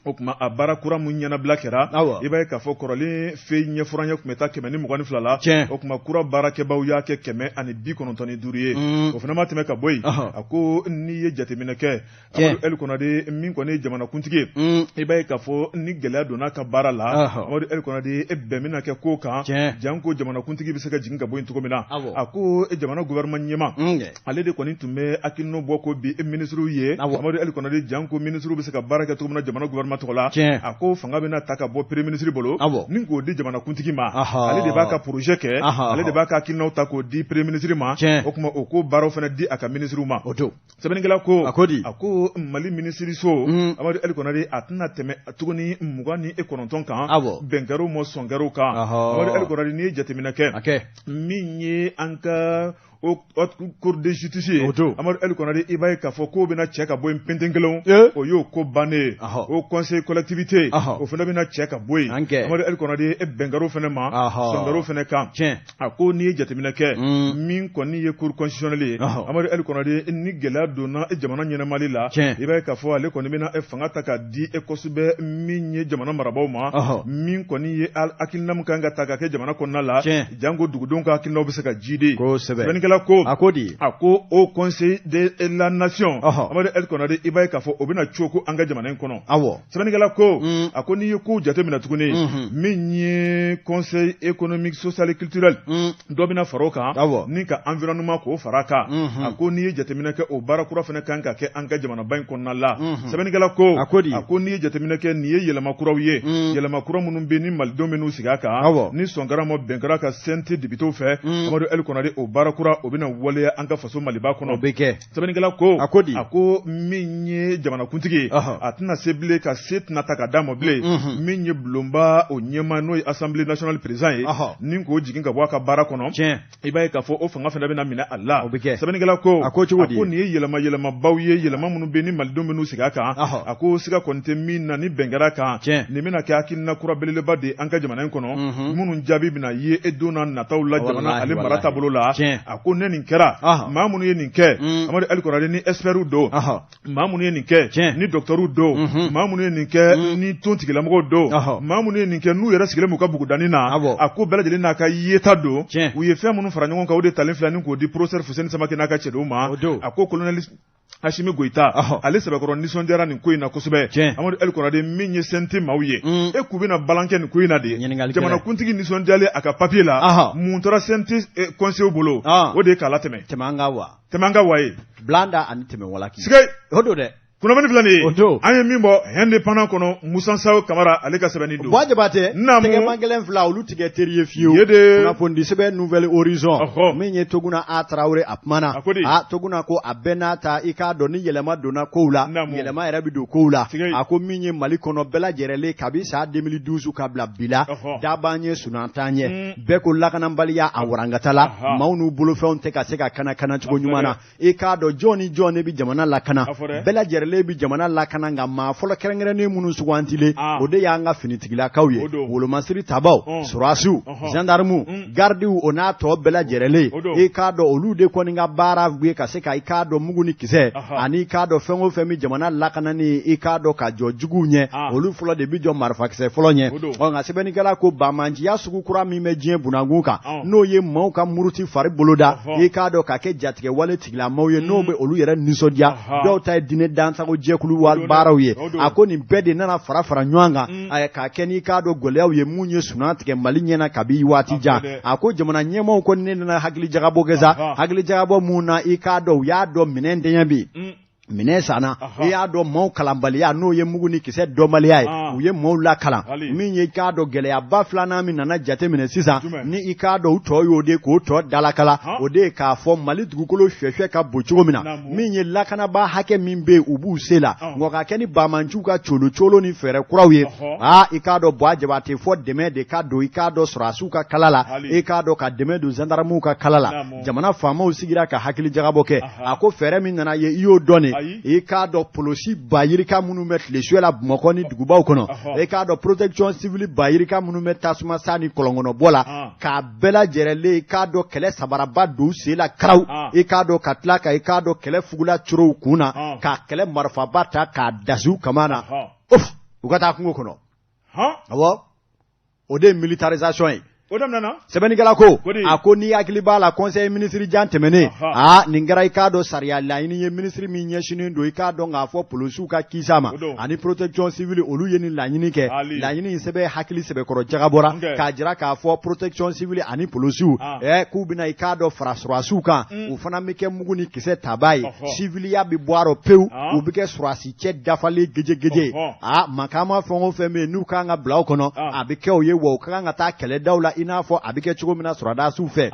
O tuma a baara kura min ɲɛnabila kɛra, i b'a ye k'a fɔ kɔrɔlen fɛ ɲɛfɔra ɲɛ tun bɛ taa 122 la. O tuma kura baarakɛbaw y'a kɛ 195 ye. O fana ma tɛmɛ ka bɔ yen, a ko n'i ye jateminɛ kɛ, Amadu Heri Kɔnade, min kɔni ye jamanakuntigi ye, i b'a ye k'a fɔ ni gɛlɛya donna a ka baara la, Amadu Heri Kɔnade, e bɛn bɛna kɛ ko kan, janko jamanakuntigi bɛ se ka jigin ka bɔ yen cogo min na. A ko jamana gouvernement ɲɛmaa, ale de kɔni tun bɛ hakilinaw bɔ ko bi minisiriw ye, Amadu Heri Kɔnade, janko minisiriw bɛ se ka baara kɛ cogo min na jamana gouvernement tɔgɔ la. A ko fanga bɛna ta ka bɔ premier ministre bolo ni k'o di jamanakuntigi ma. Ale de b'a ka projet kɛ, ale de b'a ka hakilinaw ta k'o di premier ministre ma. O tuma o ko baaraw fana di a ka minisiriw ma. Sɛbɛnnikɛla ko, a ko di? A ko Mali minisiriso, Amadu Heri Kɔnade, a tɛna tɛmɛ tuguni 29 kan, bɛn kɛr'o ma, sɔn kɛr'o kan. Amadu Heri Kɔnade, n'i ye jateminɛ kɛ, min ye an ka haute cour de justice ye, Amadu Heri Kɔnade, i b'a ye k'a fɔ k'o bɛna cɛ ka bɔ yen penten kelen, o y'o ko bannen ye. O conseil collectivité, o fana bɛna cɛ ka bɔ yen. Amadu Heri Kɔnade, e bɛn kɛr'o fana ma, sɔn kɛr'o fana kan. A ko n'i ye jateminɛ kɛ, min kɔni ye cour constitutionnelle ye, Amadu Heri Kɔnade, ni gɛlɛya donna jamana ɲɛnamali la, i b'a ye k'a fɔ ale kɔni bɛna fanga ta ka di e kosɛbɛ min ye jamana marabaaw ma. Min kɔni ye hakilina min kan ka ta ka kɛ jamana kɔnɔna la, janko dugudenw ka hakilinaw bɛ se ka jidi. Sɛbɛnnikɛla ko, a ko di? A ko au conseil de la nation, Amadu Heri Kɔnade, i b'a ye k'a fɔ o bɛna cogo an ka jamana in kɔnɔ. Sɛbɛnnikɛla ko, a ko n'i ye kow jateminɛ tuguni, min ye conseil économique, social et culturel, dɔ bɛna fara o kan ni ka environnement k'o fara kan. A ko n'i ye jateminɛ kɛ, o baara kura fana kan ka kɛ an ka jamanaba in kɔnɔna la. Sɛbɛnnikɛla ko, a ko di? A ko n'i ye jateminɛ kɛ, nin ye yɛlɛma kuraw ye, yɛlɛma kura minnu bɛ ni malidenw bɛ n'u sigi a kan, ni sɔn kɛra ma, bɛn kɛra ka CNT députéw fɛ, Amadu Heri Kɔnade, o baara kura o bɛna waleya an ka faso Maliba kɔnɔ. O bɛ kɛ. Sɛbɛnnikɛla ko, a ko di? A ko min ye jamanakuntigi ye, a tɛna se bilen ka se tɛna ta ka d'a ma bilen, min ye bulonba o ɲɛmaa, n'o ye assemblée nationale président ye, ni k'o jigin ka bɔ a ka baara kɔnɔ, i b'a ye k'a fɔ o fanga fana bɛna minɛ a la. O bɛ kɛ. Sɛbɛnnikɛla ko, a ko cogo di? A ko nin ye yɛlɛma yɛlɛmabaw ye, yɛlɛma minnu bɛ ni malidenw bɛ n'u sigi a kan. A ko siga kɔni tɛ min na, ni bɛn kɛra kan, nin bɛna kɛ hakilina kura belebeleba de ye an ka jamana in kɔnɔ, minnu jaabi bɛna ye e don na nataw la jamana ale mara taabolo la. A ko ne nin kɛra, maa minnu ye nin kɛ, Amadu Heri Kɔnade, ni experts don, maa minnu ye nin kɛ, ni docteurs don, maa minnu ye nin kɛ, ni tɔn tigilamɔgɔw don, maa minnu ye nin kɛ, n'u yɛrɛ sigilen b'u ka bugudanin na, a ko bɛɛ lajɛlen n'a ka yeta don. U ye fɛn minnu fara ɲɔgɔn kan, o de talen filɛ ni k'o di professeur Fuseni Samakɛ n'a ka cɛdenw ma. A ko colonel Asimi Goyita, ale sɛbɛkɔrɔ nisɔndiyara nin ko in na kosɛbɛ. Amadu Heri Kɔnade, min ye CNT maaw ye, e k'u bɛna balan kɛ nin ko in na de. Jamanakuntigi nisɔndiyalen a ka papier la, mun tora CNT conseil bolo? O de ye k'a latɛmɛ. Tɛmɛ an ka wa. Tɛmɛ an ka wa ye. Bilanda ani tɛmɛ walaki. Siga. O don dɛ. Kunnafoni filɛ nin ye, O don. An ye min bɔ Indépendant kɔnɔ, Musa Sawo Kamara, ale ka sɛbɛnni don. Buwa Jabate, Naamu. Tɛgɛma gɛlɛn fila, olu tigɛ teri ye fiyewu. Ye de. Kunnafonidi sɛbɛn Nouvel Horizon, min ye Toguna A Tarawele, a kumana. A ko di? A Toguna ko a bɛɛ n'a ta, i k'a dɔn ni yɛlɛma donna kow la, yɛlɛma yɛrɛ bɛ don kow la. A ko min ye Mali kɔnɔ, bɛɛ lajɛrɛlen kabi san 2012 ka bila bi la, da b'an ɲɛ, sunan t'an ɲɛ. Bɛɛ ko lakanabaliya a warankata la, maaw n'u bolofɛnw tɛ ka se ka kana kanacogo ɲuman na. I k'a dɔn jɔn ni jɔn ne bɛ jamana lakana? Bɛɛ lajɛrɛlen bɛ jamana lakana, nka maa fɔlɔ kɛrɛnkɛrɛnnen minnu sugantilen, o de y'an ka finitigilakaw ye, wolomasiri tabaw, sɔrɔdasiw, gendarmew, gardiw, o n'a tɔ bɛɛ lajɛrɛlen. I k'a dɔn olu de kɔni ka baara ye ka se ka, i k'a dɔn, mugu ni kisɛ ani, i k'a dɔn, fɛn o fɛn bɛ jamana lakana ni, i k'a dɔn, ka jɔ juguw ɲɛ, olu fɔlɔ de bɛ jɔ marifakisɛ fɔlɔ ɲɛ. Ɔ nka sɛbɛnnikɛla ko banbaanciya sugu kura min bɛ diɲɛ bunakun kan, n'o ye maaw ka muruti fari boloda, i k'a dɔn, ka kɛ jatigɛwale tigilamaaw ye, n'o bɛ olu yɛrɛ nisɔndiya, dɔw ta ye diinɛ dansago jɛkulu baaraw ye, a ko nin bɛɛ de nana fara fara ɲɔgɔn kan k'a kɛ n'i k'a dɔn gɛlɛyaw ye mun ye sunan tigɛ Mali ɲɛna kabi waati jan. A ko jamana ɲɛmaaw ko ne nana hakili jagabɔ kɛ sa, hakili jagabɔ mun na, i k'a dɔn u y'a dɔn minɛn dɛɲɛ bɛ yen, minɛn sanna, i y'a dɔn maaw kalanbaliya, n'o ye mugu ni kisɛ dɔnbaliya ye, u ye maaw lakalan. Min ye, i k'a dɔn, gɛlɛyaba filanan min nana jateminɛ sisan, ni i k'a dɔn u tɔ y'o de k'o tɔ dalakala, o de ye k'a fɔ Mali dugukolo fɛfɛ ka bon cogo min na, min ye lakanabaa hakɛ min bɛ yen, u b'u se la, nka ka kɛ ni banbaanciw ka colo colo ni fɛɛrɛ kuraw ye, aa i k'a dɔn, Buwa Jabate, fɔ dɛmɛ de ka don, i k'a dɔn, sɔrɔdasiw ka kala la, i k'a dɔn, ka dɛmɛ don zandarmuw ka kala la. Jamana faamaw sigira ka hakili jagabɔ kɛ. A ko fɛɛrɛ min nana ye, i y'o dɔn de, i k'a dɔn polosi ba yirika minnu bɛ tile suya la Bamakɔ ni dugubaw kɔnɔ, i k'a dɔn protection civile ba yirika minnu bɛ tasuma sa ni kɔlɔnkɔnɔbɔ la, k'a bɛɛ lajɛrɛlen, i k'a dɔn, kɛlɛ sabaraba don u sen la karaw, i k'a dɔn, ka tila ka, i k'a dɔn, kɛlɛ fugula coro u kun na, ka kɛlɛ marifaba ta k'a dasi u kaman na, u ka taa kungo kɔnɔ. Awɔ, o de ye militarisation ye. O daminɛna. Sɛbɛnnikɛla ko, a ko n'i hakili b'a la, conseil ministre jan tɛmɛnen, aa nin kɛra, i k'a dɔn, sariya laɲini ye. Minisiri min ɲɛsinnen don, i k'a dɔn k'a fɔ polosiw ka kisa ma ani protection civile, olu ye nin laɲini kɛ. Laɲini in sɛbɛn hakili sɛbɛkɔrɔ jagabɔra k'a jira k'a fɔ protection civile ani polosiw, k'u bɛna, i k'a dɔn, fara sɔrɔdasiw kan, u fana bɛ kɛ mugu ni kisɛ tabaa ye, siviliya bɛ bɔ a rɔ pewu, u bɛ kɛ sɔrɔdasi cɛ dafalen gejegeje. Aa makama fɛn o fɛn bɛ yen n'u kan ka bila o kɔnɔ, a bɛ kɛ o ye wa u ka kan ka taa kɛlɛdaw la, i n'a fɔ a bɛ kɛ cogo min na sɔrɔdasiw fɛ.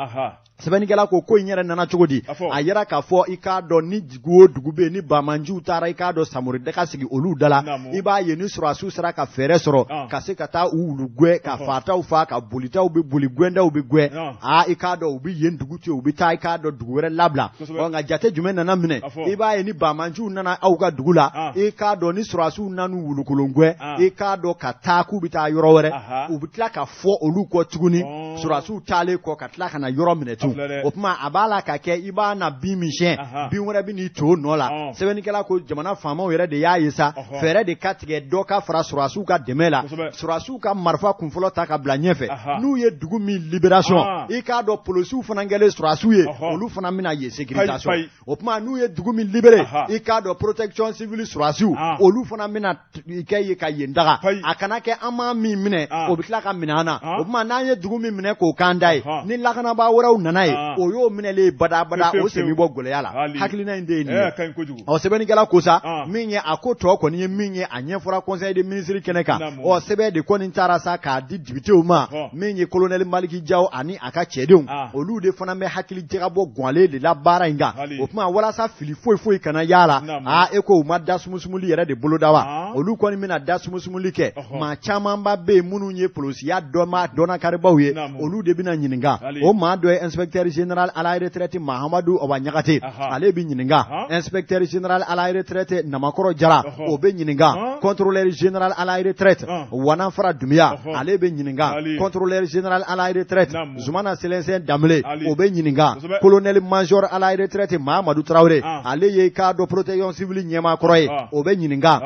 Sɛbɛnnikɛla ko ko in yɛrɛ nana cogo di? A yira k'a fɔ, i k'a dɔn, ni dugu o dugu bɛ yen ni banbaanciw taara, i k'a dɔn, samori daga sigi olu da la, i b'a ye ni sɔrɔdasiw sera ka fɛɛrɛ sɔrɔ ka se ka taa u wulu gɛn, ka faataw faa, ka bolitaw bɛ boli, gɛndaw bɛ gɛn, aa i k'a dɔn u bɛ yen dugu to yen, u bɛ taa, i k'a dɔn, dugu wɛrɛ labila. Ɔ nka jate jumɛn nana minɛ? I b'a ye ni banbaanciw nana aw ka dugu la, i k'a dɔn, ni sɔrɔdasiw nan'u wulukolon gɛn, i k'a dɔn, ka taa k'u bɛ taa yɔrɔ wɛrɛ, u bɛ tila ka fɔ olu kɔ tuguni, sɔrɔdasiw taalen kɔ, ka tila ka na yɔrɔ minɛ tun. O tuma a b'a la ka kɛ, i b'a na bin min siɲɛ, bin wɛrɛ bɛ n'i to nɔ la. Sɛbɛnnikɛla ko jamana faamaw yɛrɛ de y'a ye sa, fɛɛrɛ de ka tigɛ, dɔ ka fara sɔrɔdasiw ka dɛmɛ la, sɔrɔdasiw ka marifa kunfɔlɔ ta ka bila ɲɛfɛ, n'u ye dugu min libération, i k'a dɔn polosiw fana kɛlen sɔrɔdasiw ye, olu fana bɛna yen sécurisation. O tuma n'u ye dugu min libéré, i k'a dɔn protection civile sɔrɔdasiw, olu fana bɛna kɛ yen ka yen daga. A kana kɛ an m'a min minɛ, o bɛ tila ka minɛ an na. O tuma n'an ye dugu min minɛ k'o k'an da ye, ni lakanabaa wɛrɛw nana ye, o y'o minɛlen ye badabada, o sen bɛ bɔ gɛlɛya la. Hakilina in de ye nin ye. Ɔ sɛbɛnnikɛla ko sa, min ye a ko tɔ kɔni ye min ye, a ɲɛfɔra conseil des ministres kɛnɛ kan. Ɔ sɛbɛn de kɔni taara sa k'a di depitew ma. Min ye colonel Maliki Jaw ani a ka cɛdenw, olu de fana bɛ hakili jagabɔ gwalen de la baara in kan. O tuma walasa fili foyi foyi kana y'a la, aa e ko u ma da sumusumuli yɛrɛ de boloda wa? Olu kɔni bɛna da sumusumuli kɛ. Maa camanba bɛ yen minnu ye polosiya dɔnma dɔnnakaribaw ye, olu de bɛna ɲininka. O maa dɔ ye inspecteur général à la retraite Mahamadu Ɔba Ɲagate, ale bɛ ɲininka. Inspecteur général à la retraite Namakɔrɔ Jara, o bɛ ɲininka. Contrôleur général à la retraite Wanafara Dunbiya, ale bɛ ɲininka. Contrôleur général à la retraite Zumana Selensɛn Danbele, o bɛ ɲininka. Colonel major à la retraite Mahamadu Tarawele, ale ye k'a dɔn protection civile ɲɛmaa kɔrɔ ye, o bɛ ɲininka.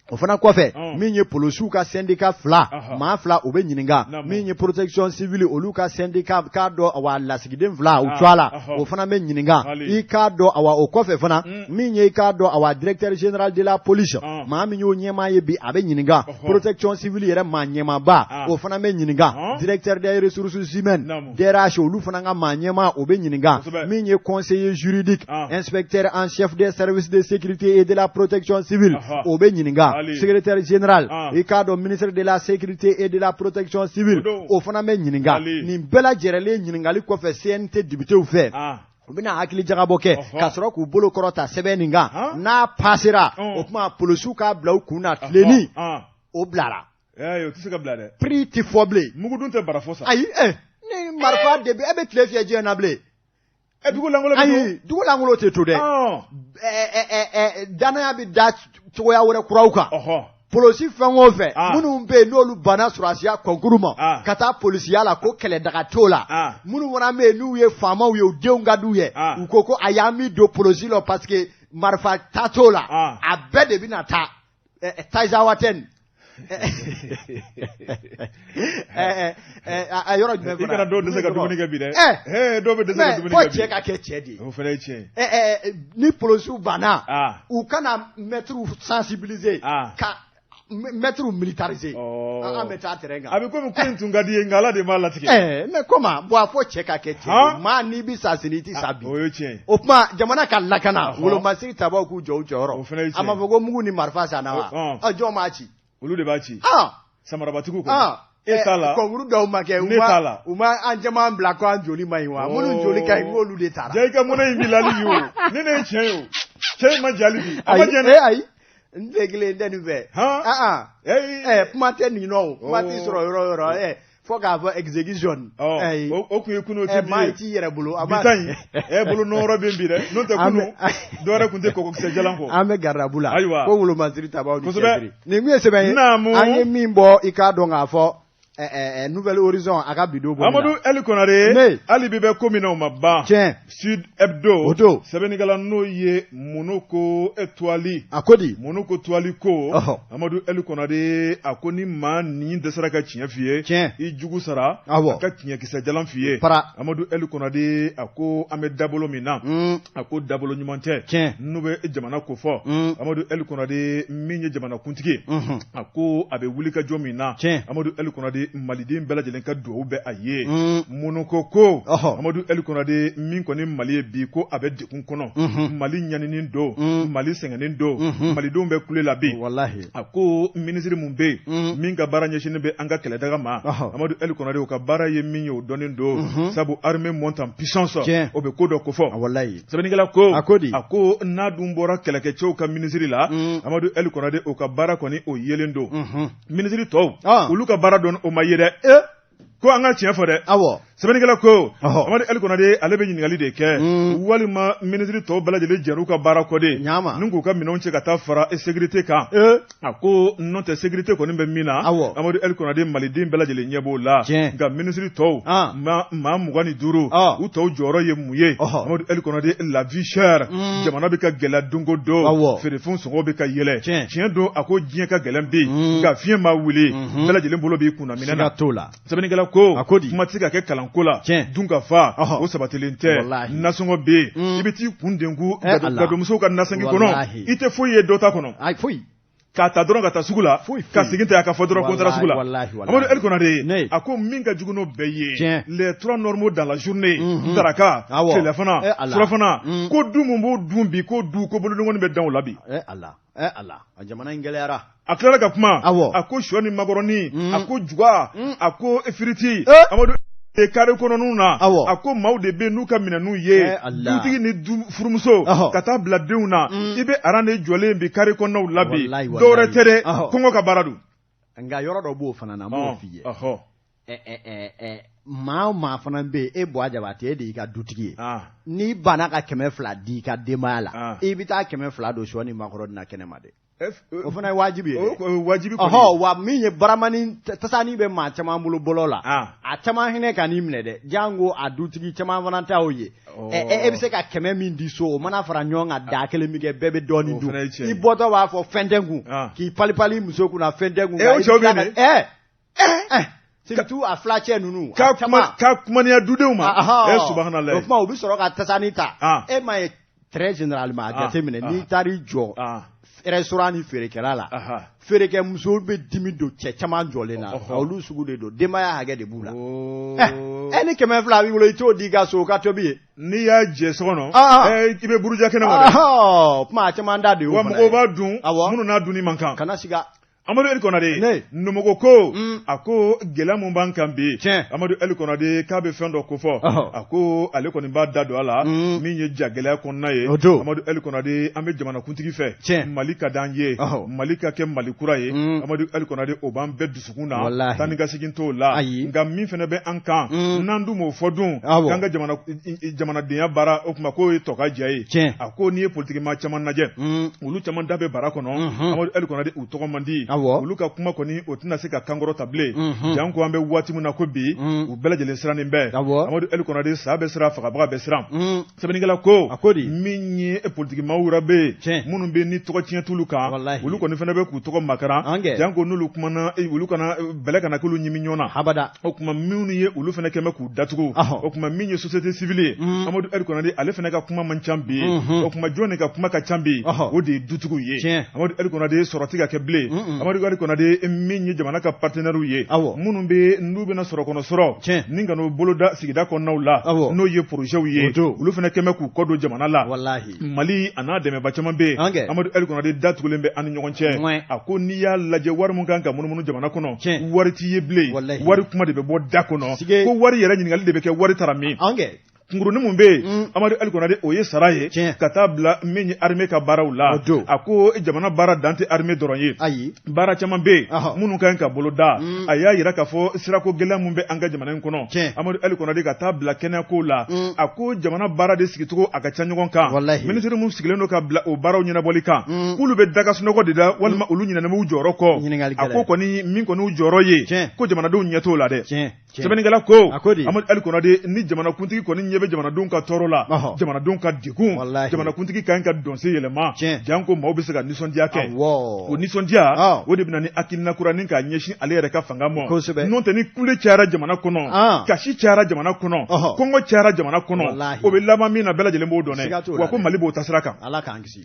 O fana kɔfɛ, min ye polosiw ka syndicat fila, maa fila, o bɛ ɲininka. Min ye protection civile, olu ka syndicat k'a dɔn, awa, lasigiden fila u tɔgɔ la, o fana bɛ ɲininka. I k'a dɔn, awa, o kɔfɛ fana, min ye, i k'a dɔn, awa, directeur général de la police, maa min y'o ɲɛmaa ye bi, a bɛ ɲininka. Protection civile yɛrɛ maa ɲɛmaaba, o fana bɛ ɲininka. Directeur des ressources humaines, DRH, olu fana ka maa ɲɛmaa, o bɛ ɲininka. Min ye conseiller juridique, inspecteur en chef des services de sécurité et de la protection civile, o bɛ ɲininka. Secrétaire général, i k'a dɔn, ministre de la Sécurité et de la Protection civile, o fana bɛ ɲininka. Nin bɛɛ lajɛlen ɲininkali kɔfɛ CNT députéw fɛ, u bɛna hakili jagabɔ kɛ ka sɔrɔ k'u bolo kɔrɔta sɛbɛn nin kan. N'a passera, o tuma polisiw k'a bila u kun na, tilenni o bilara. O tɛ se ka bila dɛ. Prix tɛ fɔ bilen. Mugu dun tɛ bara fɔ sa. Ayi, ni marifa de bɛ e bɛ tile fiyɛ diɲɛ na bilen. Dugu lankolon bɛ to. Ayi, dugu lankolon tɛ to dɛ. Danaya bɛ da cogoya wɛrɛ kuraw kan. Polisi fɛn o fɛn minnu bɛ yen, n'olu banna sɔrɔdasiya concours ma ka taa polisiya la, ko kɛlɛdaga t'o la. Minnu fana bɛ yen, n'u ye faamaw ye, u denw ka d'u ye, u ko ko ayi, an b'i don polisi la parce que marifa ta t'o la. A bɛɛ de bɛna taa Taizawatɛni a yɔrɔ jumɛn fana. I kana dɔw dɛsɛ ka dumuni kɛ bi dɛ. Dɔw bɛ dɛsɛ ka dumuni kɛ bi. Fo cɛ ka kɛ cɛ de ye. O fana ye tiɲɛ ye. Ni polisiw banna, u kana mɛtiriw sensibiliser ka mɛtiriw militariser. An bɛ taa terrain kan. A bɛ komi ko in tun ka di ye, nka Ala de m'a latigɛ. Mais comment? Bon, a fɔ cɛ ka kɛ cɛ ye. Maa n'i bɛ sa sini, i tɛ sa bi. O ye tiɲɛ ye. O tuma jamana ka lakana, wolomasiri tabaw k'u jɔ u jɔyɔrɔ. O fana ye tiɲɛ ye. A ma fɔ ko mugu ni marifa sanna wa? Jɔn b'a ci? Olu de b'a ci. Samarabatigiw kɔni. E t'a la. Concours dɔw ma kɛ. Ne t'a la. U ma an caman bila ko an joli ma ɲi wa? Minnu joli ka ɲi, k'olu de taara. Ja, i ka mɔnɛ in b'i la hali bi o. Ne ye tiɲɛ ye o. Cɛ in ma ja hali bi. A ma jɛn dɛ. Ayi. N tɛ kelen n tɛ nin fɛ. Kuma tɛ nin nɔ o. Kuma t'i sɔrɔ yɔrɔ o yɔrɔ. Fo k'a fɔ exécution. O kun ye kunun, o tɛ bi ye. Maa t'i yɛrɛ bolo. Bi ta in, bolo nɔrɔ bɛ bi dɛ. N'o tɛ kunun, dɔwɛrɛ tun tɛ kɔgɔkisɛ jalan kɔ. An bɛ garibu la. Ayiwa. Ko wolomasiri tabaw ni cɛsiri. Nin kun ye sɛbɛn ye. Naamu. An ye min bɔ, i k'a dɔn k'a fɔ Nouvel Horizon a ka bi don bɔ. Amadu Eli Konare. Hali bi bɛ ko min na, o ma ban. Tiɲɛ. Sud Hebdo. O don. Sɛbɛnnikɛla n'o ye Monoko Tuwali. A ko di? Monoko Tuwali ko. Amadu Eli Konare, a ko ni maa ni dɛsɛra ka tiɲɛ f'i ye. Tiɲɛ. I jugu sara. Awɔ. A ka tiɲɛkisɛ jalan f'i ye. Para. Amadu Eli Konare, a ko an bɛ dabolo min na. A ko dabolo ɲuman tɛ. Tiɲɛ. N'u bɛ jamana ko fɔ. Amadu Eli Konare, min ye jamana kuntigi ye. A ko a bɛ wuli ka jɔ min na. Tiɲɛ. Amadu Eli Konare, maliden bɛɛ lajɛlen ka dugawu bɛ a ye. Monoko ko. Amadu Eli Konare, min kɔni Mali ye bi, ko a bɛ degun kɔnɔ. Mali ɲaninen don. Mali sɛgɛnnen don. Malidenw bɛ kule la bi. Walahi. A ko minisiri mun bɛ yen, min ka baara ɲɛsinnen bɛ an ka kɛlɛdaga ma. Amadu Eli Konare, o ka baara ye min ye, o dɔnnen don. Sabu armée monte en puissance. O bɛ ko dɔ ko fɔ. Walahi. Sɛbɛnnikɛla ko. A ko di? A ko n'a dun bɔra kɛlɛkɛcɛw ka minisiri la. Amadu Eli Konare, o ka baara kɔni, o yelen don. Minisiri tɔw, olu ka baara dɔn, o ma ye dɛ. Ko an ka tiɲɛ fɔ dɛ. Awɔ. Sɛbɛnnikɛla ko, Amadu Eli Konare, ale bɛ ɲininkali de kɛ. Walima minisiri tɔw bɛɛ lajɛlen jɛn'u ka baara kɔ de. Ɲama. Ni k'u ka minɛnw cɛ ka taa fara sécurité kan. A ko n'o tɛ, sécurité kɔni bɛ min na. Awɔ. Amadu Eli Konare, maliden bɛɛ lajɛlen ɲɛ b'o la. Tiɲɛ. Nka minisiri tɔw, maa 25, u tɔw jɔyɔrɔ ye mun ye? Amadu Eli Konare, la vie chère. Jamana bɛ ka gɛlɛya don o don. Awɔ. Feerefɛnw sɔngɔ bɛ ka yɛlɛ. Tiɲɛ. Tiɲɛ don, a ko diɲɛ ka gɛlɛn bi. Nka fiɲɛ ma wuli. Bɛɛ lajɛlen bolo b'i kunna minɛ na. Siga t'o la. Sɛbɛnnikɛla ko. A ko di? Kuma tɛ se ka kɛ kalanko la. Tiɲɛ. Dun ka fa, o sabatilen tɛ. Walahi. Nasɔngɔ bɛ yen. I bɛ t'i kun denku gadomusow ka nasɛngi kɔnɔ. Walahi. I tɛ foyi ye dɔ ta kɔnɔ. Ayi, foyi. K'a ta dɔrɔn ka taa sugu la. Foyi. Ka segin ta ka fɔ dɔrɔn ko n taara sugu la. Walahi, walahi. Amadu Eli Konare, a ko min ka jugu n'o bɛɛ ye. Les trois normaux dans la journée. Daraka, tilelafana, surafana. Ko du mun b'o dun bi, ko du ko bolodengɔnni bɛ dan o la bi. Ala. Ala, a jamana in gɛlɛyara. A tilala ka kuma. Awɔ. A ko sɔ ni makɔrɔni. A ko juga. A ko firiti. Amadu, kare kɔnɔnw na. Awɔ. A ko maaw de bɛ yen n'u ka minɛnw ye. Dutigi ni du furumuso. Ka taa bila denw na. I bɛ aran de jɔlen bi kare kɔnɔnaw la bi. Dɔwɛrɛ tɛ dɛ. Kɔngɔ ka baara don. Nka yɔrɔ dɔ b'o fana na, n b'o f'i ye. Maa o maa fana bɛ yen, e Buwa Jabate, e de y'i ka dutigi ye. N'i banna ka 200 di i ka denbaya la, i bɛ taa 200 don sɔ ni makɔrɔni na kɛnɛma dɛ. O fana ye wajibi ye. O wajibi kɔni. Ɔhɔ, wa min ye baramani tasani bɛ maa caman bolo bɔlɔ la. A caman hinɛ ka n'i minɛ dɛ, janko a dutigi caman fana ta y'o ye. Ɛ, e bɛ se ka 100 min di so, o mana fara ɲɔgɔn kan daa kelen min kɛ, bɛɛ bɛ dɔɔnin dun. I bɔtɔ b'a fɔ fɛn tɛ n kun, k'i palipali muso kunna, fɛn tɛ n kun. O cɛw bɛ yen dɛ. Ɛ, surtout a filacɛ ninnu. Ka kumaniya dudenw ma. Ɛ, subahanallahi. O tuma u bɛ sɔrɔ ka tasani ta. E m'a ye, très généralement, a jateminɛ, n'i taar'i jɔ restaurant ni feerekɛla la, feerekɛmuso bɛ dimi don cɛ caman jɔlen na, olu sugu de don, denbaya hakɛ de b'u la. Ɛ, ni 200 b'i bolo, i t'o di i ka so, o ka tobi ye. N'i y'a jɛ so kɔnɔ, i bɛ buruja kɛnɛ ma dɛ. Kuma a caman da de y'o fana ye. Wa mɔgɔw b'a dun, minnu n'a dunni man kan. Kana siga. Amadu Eli Konate, Numɔgɔ ko, a ko gɛlɛya mun b'an kan bi, Amadu Eli Konate k'a bɛ fɛn dɔ kofɔ, a ko ale kɔni b'a da don a la, min ye ja gɛlɛya kɔnɔna ye. Amadu Eli Konate, an bɛ jamanakuntigi fɛ, Mali ka d'an ye, Mali ka kɛ Mali kura ye. Amadu Eli Konate, o b'an bɛɛ dusukun na, taa ni ka segin t'o la. Nka min fana bɛ an kan, n'an dun m'o fɔ dun, k'an ka jamanadenya baara, o tuma k'o ye tɔ ka jɛ ye. A ko n'i ye politikimaa caman lajɛ, olu caman da bɛ bara kɔnɔ. Amadu Eli Konate, u tɔgɔ man di, olu ka kuma kɔni, o tɛna se ka kankɔrɔ ta bilen, janko an bɛ waati min na ko bi, u bɛɛ lajɛlen sirannen bɛ. Amadu Eli Konate, sa bɛ siran, fagabaga bɛ siran. Sɛbɛnnikɛla ko, min ye politikimaa wɛrɛ bɛ yen minnu bɛ ni tɔgɔ tiɲɛ t'olu kan, olu kɔni fana bɛ k'u tɔgɔ makaran, janko n'olu kumana, olu kana bɛlɛ kana k'olu ɲimi ɲɔgɔn na. Habada. O tuma minnu ye olu fana kɛmɛ k'u datugu. O tuma min ye société civile ye, Amadu Eli Konate, ale fana ka kuma man ca bi. O tuma jɔn de ka kuma ka ca bi? O de ye dutigiw ye. Amadu Eli Konate, sɔrɔ tɛ ka kɛ bilen. Amadu Eli Konate, min ye jamana ka partenaires ye, minnu bɛ n'u bɛna sɔrɔ kɔnɔ sɔrɔ ni ka n'u bolo da sigida kɔnɔnaw la, n'o ye projets ye, olu fana kɛmɛ k'u kɔ don jamana la. Mali a n'a dɛmɛba caman bɛ yen. Amadu Eli Konate, da tugulen bɛ an ni ɲɔgɔn cɛ. A ko n'i y'a lajɛ, wari min kan ka munumunu jamana kɔnɔ, wari t'i ye bilen, wari kuma de bɛ bɔ da kɔnɔ, ko wari yɛrɛ ɲininkali de bɛ kɛ, wari taara min? Kunkurunin mun bɛ yen, Amadu Ali Konate, o ye sara ye ka taa bila min ye armée ka baaraw la. A ko jamana baara dan tɛ armée dɔrɔn ye, ayi, baara caman bɛ yen minnu ka ɲi ka bolo da. A y'a jira k'a fɔ sirako gɛlɛya mun bɛ an ka jamana in kɔnɔ, Amadu Ali Konate, ka taa bila kɛnɛyako la, a ko jamana baara de sigicogo a ka ca ɲɔgɔn kan. Minisiri mun sigilen don ka bila o baaraw ɲɛnabɔli kan, k'olu bɛ daga sunɔgɔ de la walima olu ɲinɛnen b'u jɔyɔrɔ kɔ. A ko kɔni min kɔni y'u jɔyɔrɔ ye, ko jamanadenw ɲɛ t'o la dɛ. Sɛbɛnnikɛla ko, Amadu Ali Konate, ni jamanakuntigi kɔni ɲɛ bɛ jamanadenw ka tɔɔrɔ la, jamanadenw ka degun, jamanakuntigi ka ɲi ka dɔnsen yɛlɛma, janko maaw bɛ se ka nisɔndiya kɛ. O nisɔndiya o de bɛ na ni hakilina kura ni k'a ɲɛsin ale yɛrɛ ka fanga ma. N'o tɛ, ni kule cayara jamana kɔnɔ, kasi cayara jamana kɔnɔ, kɔngɔ cayara jamana kɔnɔ, o bɛ laban min na, bɛɛ lajɛlen b'o dɔn dɛ. Wa ko Mali b'o taasira kan.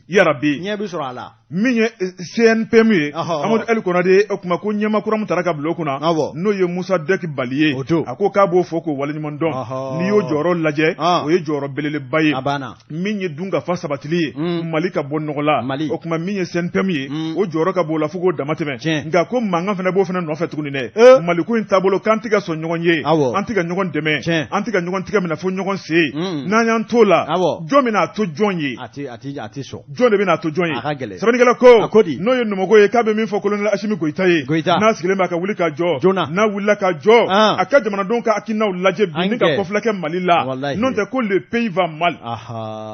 Yarabi. Ɲɛ bɛ sɔrɔ a la. Min ye CNPM ye, Amadu Ali Konate, o tuma ko ɲɛmaa kura min taara ka bila o kunna, n'o ye Musa Dɛki Bali ye, a ko k'a b'o fɔ k'o waleɲuman dɔn. N'i y'o jɔyɔrɔ lajɛ, o ye jɔyɔrɔ belebeleba ye. Min ye dunkafa sabatili ye, Mali ka bɔ nɔgɔ la, o tuma min ye CNPM ye, o jɔyɔrɔ ka bon o la fo k'o dama tɛmɛ. Nka ko mankan fana b'o fana nɔfɛ tuguni dɛ. Mali ko in taabolo k'an tɛ ka sɔn ɲɔgɔn ye, an tɛ ka ɲɔgɔn dɛmɛ, an tɛ ka ɲɔgɔn tigɛ minɛ fo ɲɔgɔn sen. N'an y'an t'o la, jɔn bɛna a to jɔn ye? Jɔn de bɛna a to jɔn ye? Sɛbɛnnikɛla ko, n'o ye Numɔgɔ ye, k'a bɛ min fɔ colonel Asimi Goyita ye, n'a sigilen b'a ka wuli ka jɔ, n'a wulila ka jɔ, a ka jamanadenw ka hakilinaw lajɛ bi ni ka kɔfilɛ kɛ Mali la. N'o tɛ ko le pays va mal.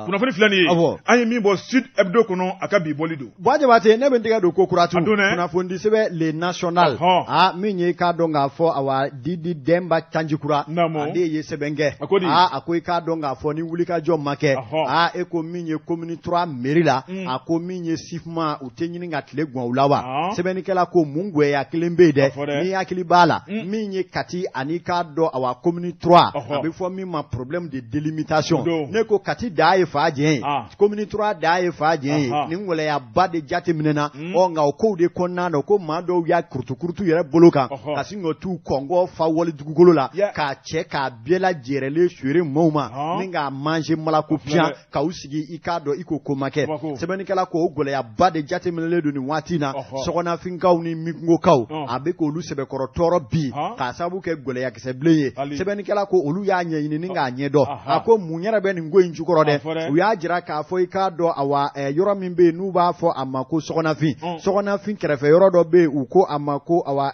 Kunnafoni filɛ nin ye, an ye min bɔ Sud Hebdo kɔnɔ, a ka bi bɔli don. Buwa Jabate, ne bɛ n tɛgɛ don ko kura tun kunnafoni sɛbɛn Le National, aa, min ye k'a dɔn k'a fɔ, awa, Didi Denba Canjikura, ale ye sɛbɛn kɛ. Aa, a ko i k'a dɔn k'a fɔ ni wulikajɔ ma kɛ, aa, e ko min ye commune 3 mairie la, a ko min ye SIFMA, u tɛ ɲini ka tile gan u la wa? Sɛbɛnnikɛla ko mun gwɛya kelen bɛ yen dɛ, n'i hakili b'a la, min ye Kati ani k'a dɔn, awa, commune 3, a bɛ fɔ min ma problème de délimitation. Ne ko Kati da ye fa jɛ ye, commune 3 da ye fa jɛ ye. Nin gɛlɛyaba de jateminɛna. Ɔ, nka o kow de kɔnɔna na, ko maa dɔw y'a kurutukurutu yɛrɛ bolo kan ka sin ka t'u kɔngɔ fa wali dugukolo la k'a cɛ k'a bɛɛ lajɛrɛlen feere maaw ma ni k'a manger malako piyan k'aw sigi i k'a dɔn i ko ko ma kɛ. Sɛbɛnnikɛla ko o gɛlɛyaba de jateminɛlen don nin waati in na, Sɔgɔnafinkaw ni Mikungokaw, a bɛ k'olu sɛbɛkɔrɔ tɔɔrɔ bi k'a sababu kɛ gɛlɛyakisɛ bilen ye. Sɛbɛnnikɛla ko olu y'a ɲɛɲini ni k'a ɲɛdɔn. A ko mun yɛrɛ bɛ nin ko in jukɔrɔ dɛ? U y'a jira k'a fɔ i k'a dɔn, awa, yɔrɔ min bɛ yen n'u b'a fɔ a ma ko Sɔgɔnafin, Sɔgɔnafin kɛrɛfɛ yɔrɔ dɔ bɛ yen, u ko a ma ko, awa,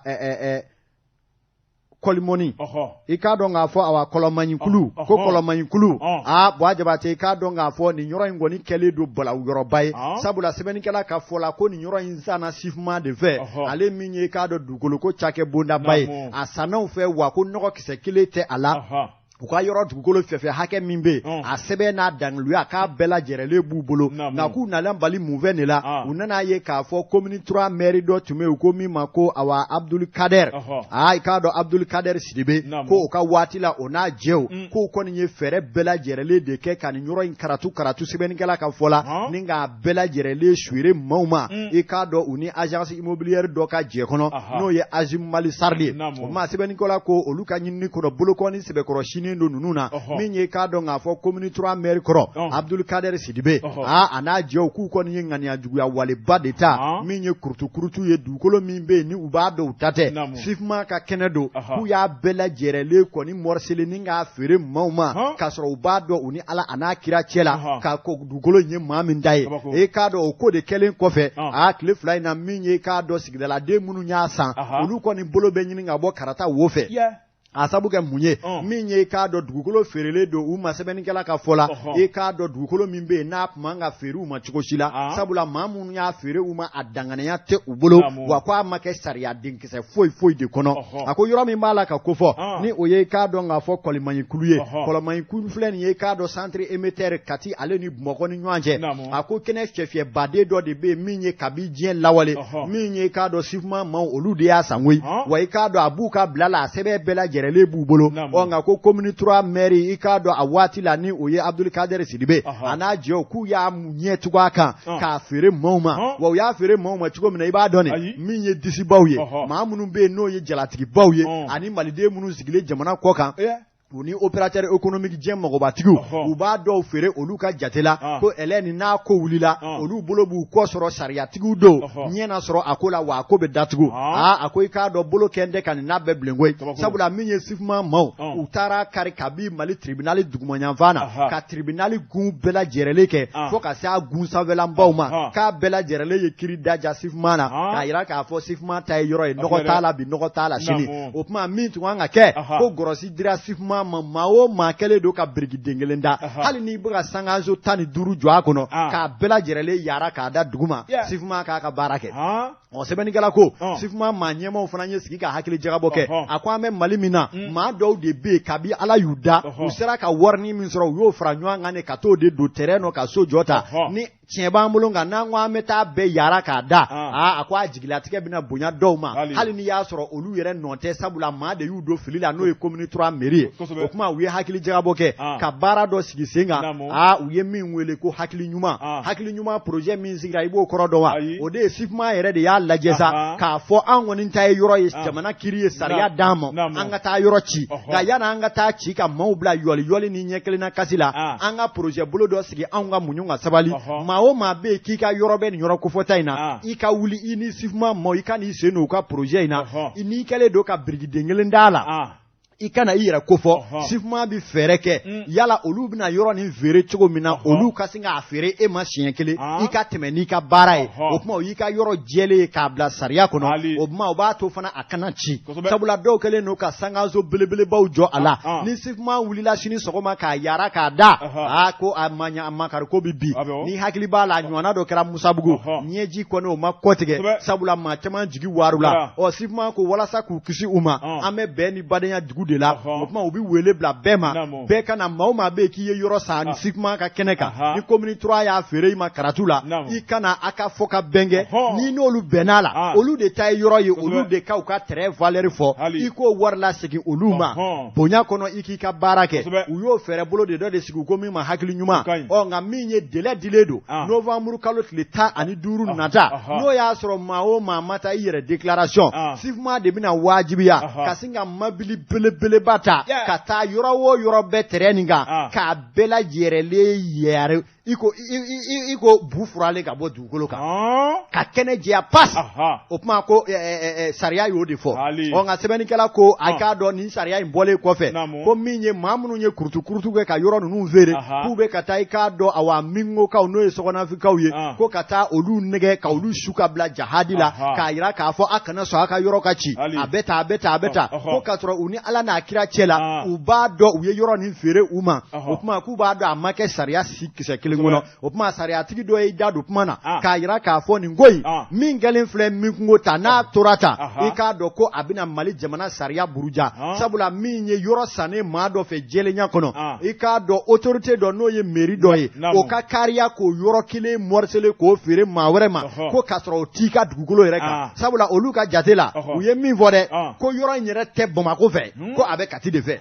Kɔlimɔni, i k'a dɔn k'a fɔ awa Kɔlɔmaɲikulu, ko Kɔlɔmaɲikulu, aa Buwa Jabate, i k'a dɔn k'a fɔ nin yɔrɔ in kɔni kɛlen don balawu yɔrɔba ye, sabula sɛbɛnnikɛla ka fɔ la ko nin yɔrɔ in sanna SIFMA de fɛ, ale min ye i k'a dɔn dugukoloko cakɛ bondaba ye, a sannaw fɛ, wa ko nɔgɔ kisɛ kelen tɛ a la. U ka yɔrɔ dugukolo fɛfɛ hakɛ min bɛ yen, a sɛbɛn n'a dangiluya k'a bɛɛ lajɛrɛlen b'u bolo. Nka k'u nana bali munfɛn de la, u nana ye k'a fɔ commune 3 maire dɔ tun bɛ yen, u ko min ma ko awa Abdul Kader, aa i k'a dɔn Abdul Kader Sidibe, ko o ka waati la, o n'a jɛw, k'o kɔni ye fɛɛrɛ bɛɛ lajɛrɛlen de kɛ ka nin yɔrɔ in karatu karatu, sɛbɛnnikɛla ka fɔ la, ni k'a bɛɛ lajɛrɛlen feere maaw ma, i k'a dɔn u ni agence immobilière dɔ ka jɛ kɔnɔ, n'o ye Azim Mali Sarli ye. O ma sɛbɛnnikɛla ko olu ka ɲinini kɔnɔ, bolokɔni sɛbɛkɔrɔ sinen don ninnu na, min ye k'a dɔn k'a fɔ commune 3 maire kɔrɔ Abdul Kader Sidibe, aa a n'a jɛw, k'u kɔni ye ŋaniya juguya waleba de ta, min ye kurutukurutu ye, dugukolo min bɛ yen ni u b'a dɔn u ta tɛ, SIFMA ka kɛnɛ don, k'u y'a bɛɛ lajɛrɛlen kɔni morceler ni k'a feere maaw ma, k'a sɔrɔ u b'a dɔn u ni Ala a n'a kira cɛ la k'a ko dugukolo in ye maa min ta ye. E k'a dɔn o ko de kɛlen kɔfɛ, a tile 2 in na, min ye k'a dɔn sigidaladen minnu y'a san, olu kɔni bolo bɛ ɲini ka bɔ karata wo fɛ. A sabu kɛ mun ye? Min ye k'a dɔn dugukolo feerelen don u ma, sɛbɛnnikɛla ka fɔ la, i k'a dɔn dugukolo min bɛ yen n'a tun man ka feere u ma cogo si la, sabula maa minnu y'a feere u ma, a danganiya tɛ u bolo, wa ko a ma kɛ sariya denkisɛ foyi foyi de kɔnɔ. A ko yɔrɔ min b'a la ka kofɔ, ni o ye k'a dɔn k'a fɔ Kɔlimaɲikulu ye, Kɔlɔmaɲikulu filɛ nin ye, k'a dɔn centre émetteur Kati ale ni Bamakɔ ni ɲɔgɔn cɛ. A ko kɛnɛ cɛfiyɛbaden dɔ de bɛ yen min ye kabi diɲɛ lawale, min ye k'a dɔn SIFMA maaw olu de y'a san koyi, wa i k'a dɔn a b'u ka bila la, a sɛbɛn bɛɛ lajɛrɛlen b'u bolo. Ɔ nka ko commune 3 maire, i k'a dɔn a waati la, ni o ye Abdul Kader Sidibe, a n'a jɛw, k'u y'a ɲɛ tugu a kan k'a feere maaw ma. Wa u y'a feere maaw ma cogo min na, i b'a dɔn nin min ye disibaw ye, maa minnu bɛ yen n'o ye jalatigibaw ye, ani maliden minnu sigilen jamana kɔ kan, u ni opérateur économique diɲɛ mɔgɔbatigiw, u b'a dɔw feere olu ka jate la, ko ɛlɛ ni n'a ko wulila, olu bolo b'u kɔ sɔrɔ, sariyatigiw don ɲɛ na sɔrɔ a ko la, wa a ko bɛ datugu. Aa a ko i k'a dɔn bolo kɛn tɛ ka nin n'a bɛɛ bilen koyi, sabula min ye SIFMA maaw, u taara kari kabi Mali tribunal dugumayanfan na, ka tribunal gun bɛɛ lajɛrɛlen kɛ fo ka se a gun sanfɛlanbaw ma, k'a bɛɛ lajɛrɛlen ye kiri daja SIFMA na, k'a jira k'a fɔ SIFMA ta ye yɔrɔ ye, nɔgɔ t'a la bi, nɔgɔ t'a la sini. O tuma min tun kan ka kɛ, ko gɔrɔsi dira SIFMA ma, maa o maa kɛlen don ka biriki den kelen da, hali n'i bɛ ka sankanso 15 jɔ a kɔnɔ, k'a bɛɛ lajɛrɛlen yara k'a da dugu ma, SIFMA k'a ka baara kɛ. Ɔ sɛbɛnnikɛla ko SIFMA maa ɲɛmaaw fana ye sigi ka hakili jagabɔ kɛ. A ko an bɛ Mali min na, maa dɔw de bɛ yen, kabi Ala y'u da, u sera ka warini min sɔrɔ, u y'o fara ɲɔgɔn kan de ka t'o de don terrain nɔ ka so jɔ ta. Ni tiɲɛ b'an bolo, nka n'an ko an bɛ taa bɛɛ yara k'a da, aa a ko a jigilatigɛ bɛna bonya dɔw ma, hali n'i y'a sɔrɔ olu yɛrɛ nɔ tɛ, sabula maa de y'u don fili la, n'o ye commune 3 mairie ye. O tuma u ye hakili jagabɔ kɛ ka baara dɔ sigi sen kan, aa u ye min wele ko hakili ɲuman. Hakili ɲuman projet min sigira, i b'o kɔrɔ dɔn wa? O de ye SIFMA yɛrɛ de y'a lajɛ sa k'a fɔ an kɔni ta ye yɔrɔ ye, jamana kiri ye sariya d'an ma an ka taa yɔrɔ ci, nka yanni an ka taa ci ka maaw bila yɔli yɔli ni ɲɛ kelenna kasi la, an ka projet bolo dɔ sigi, anw ka muɲu ka sabali. Maa o maa bɛ yen k'i ka yɔrɔ bɛ nin yɔrɔ kofɔta in na, i ka wuli i ni SIFMA maaw, i ka n'i sen don u ka projet in na. N'i kɛlen don ka birikiden kelen d'a la, i kana i yɛrɛ kofɔ, SIFMA bɛ fɛɛrɛ kɛ yala olu bɛna yɔrɔ nin feere cogo min na, olu ka sin k'a feere e ma siɲɛ kelen, i ka tɛmɛ n'i ka baara ye. O tuma o y'i ka yɔrɔ jɛlen ye k'a bila sariya kɔnɔ. O tuma o b'a to fana a kana ci, sabula dɔw kɛlen don ka sankanso belebelebaw jɔ a la. Ni SIFMA wulila sini sɔgɔma k'a yara k'a da, aa ko a ma ɲa, a makari ko bɛ bi. Ni hakili b'a la, a ɲɔgɔnna dɔ kɛra Musabugu, ɲɛji kɔni o ma kɔtigɛ, sabula maa caman jigi waaru la. Ɔ SIFMA ko walasa k'u kisi u ma, an bɛ bɛn ni badenya dugu de la. O tuma u bɛ wele bila bɛɛ ma, bɛɛ ka na. Maa o maa bɛ yen k'i ye yɔrɔ san ni SIFMA ka kɛnɛ kan, ni commune 3 y'a feere i ma karatu la, i ka na a ka fɔ ka bɛn kɛ. Ni n'olu bɛnn'a la, olu de ta ye yɔrɔ ye, olu de ka u ka terrain valeur fɔ, i k'o wari lasegin olu ma bonya kɔnɔ, i k'i ka baara kɛ. U y'o fɛɛrɛ bolo de dɔ de sigi, u ko min ma hakili ɲuman. Ɔ nka min ye délai dilen don, novembre kalo tile 15 nata, n'o y'a sɔrɔ maa o maa ma taa i yɛrɛ déclaration, SIFMA de bɛna wajibiya ka sin ka mabili belebeleba ta ka taa yɔrɔ o yɔrɔ bɛɛ terrain nin kan, k'a bɛɛ lajɛrɛlen yɛrɛ. I ko i ko bu furalen ka bɔ dugukolo kan ka kɛnɛ jɛya pas. O tuma ko sariya y'o de fɔ. Ɔ, nka sɛbɛnnikɛla ko a k'a dɔn nin sariya in bɔlen kɔfɛ, ko min ye maa minnu ye kurutu-kurutu kɛ ka yɔrɔ ninnu feere, k'u bɛ ka taa, i k'a dɔn, awa, Mingokaw, n'o ye sɔgɔnafikaw ye, ko ka taa olu nɛgɛ ka olu su ka bila jahadi la, k'a jira k'a fɔ a kana sɔn a ka yɔrɔ ka ci, a bɛ tan, a bɛ tan, a bɛ tan, ko k'a sɔrɔ u ni Ala n'a kira cɛ la, u b'a dɔn u ye yɔrɔ nin feere u ma. O tuma k'u b'a dɔn a ma kɛ sariya si kisɛ kelen kɔnɔ. O tuma sariyatigi dɔ y'i da don kuma na k'a jira k'a fɔ nin ko in min kɛlen filɛ min kungo ta, n'a tora ta, i k'a dɔn ko a bɛna Mali jamana sariya buruja, sabula min ye yɔrɔ sannen maa dɔ fɛ jɛlenya kɔnɔ, i k'a dɔn autorité dɔ, n'o ye mairie dɔ ye, o ka kariya k'o yɔrɔ kelen morceler k'o feere maa wɛrɛ ma, ko k'a sɔrɔ o t'i ka dugukolo yɛrɛ kan, sabula olu ka jate la, u ye min fɔ dɛ, ko yɔrɔ in yɛrɛ tɛ Bamakɔ fɛ, ko a bɛ Kati de fɛ.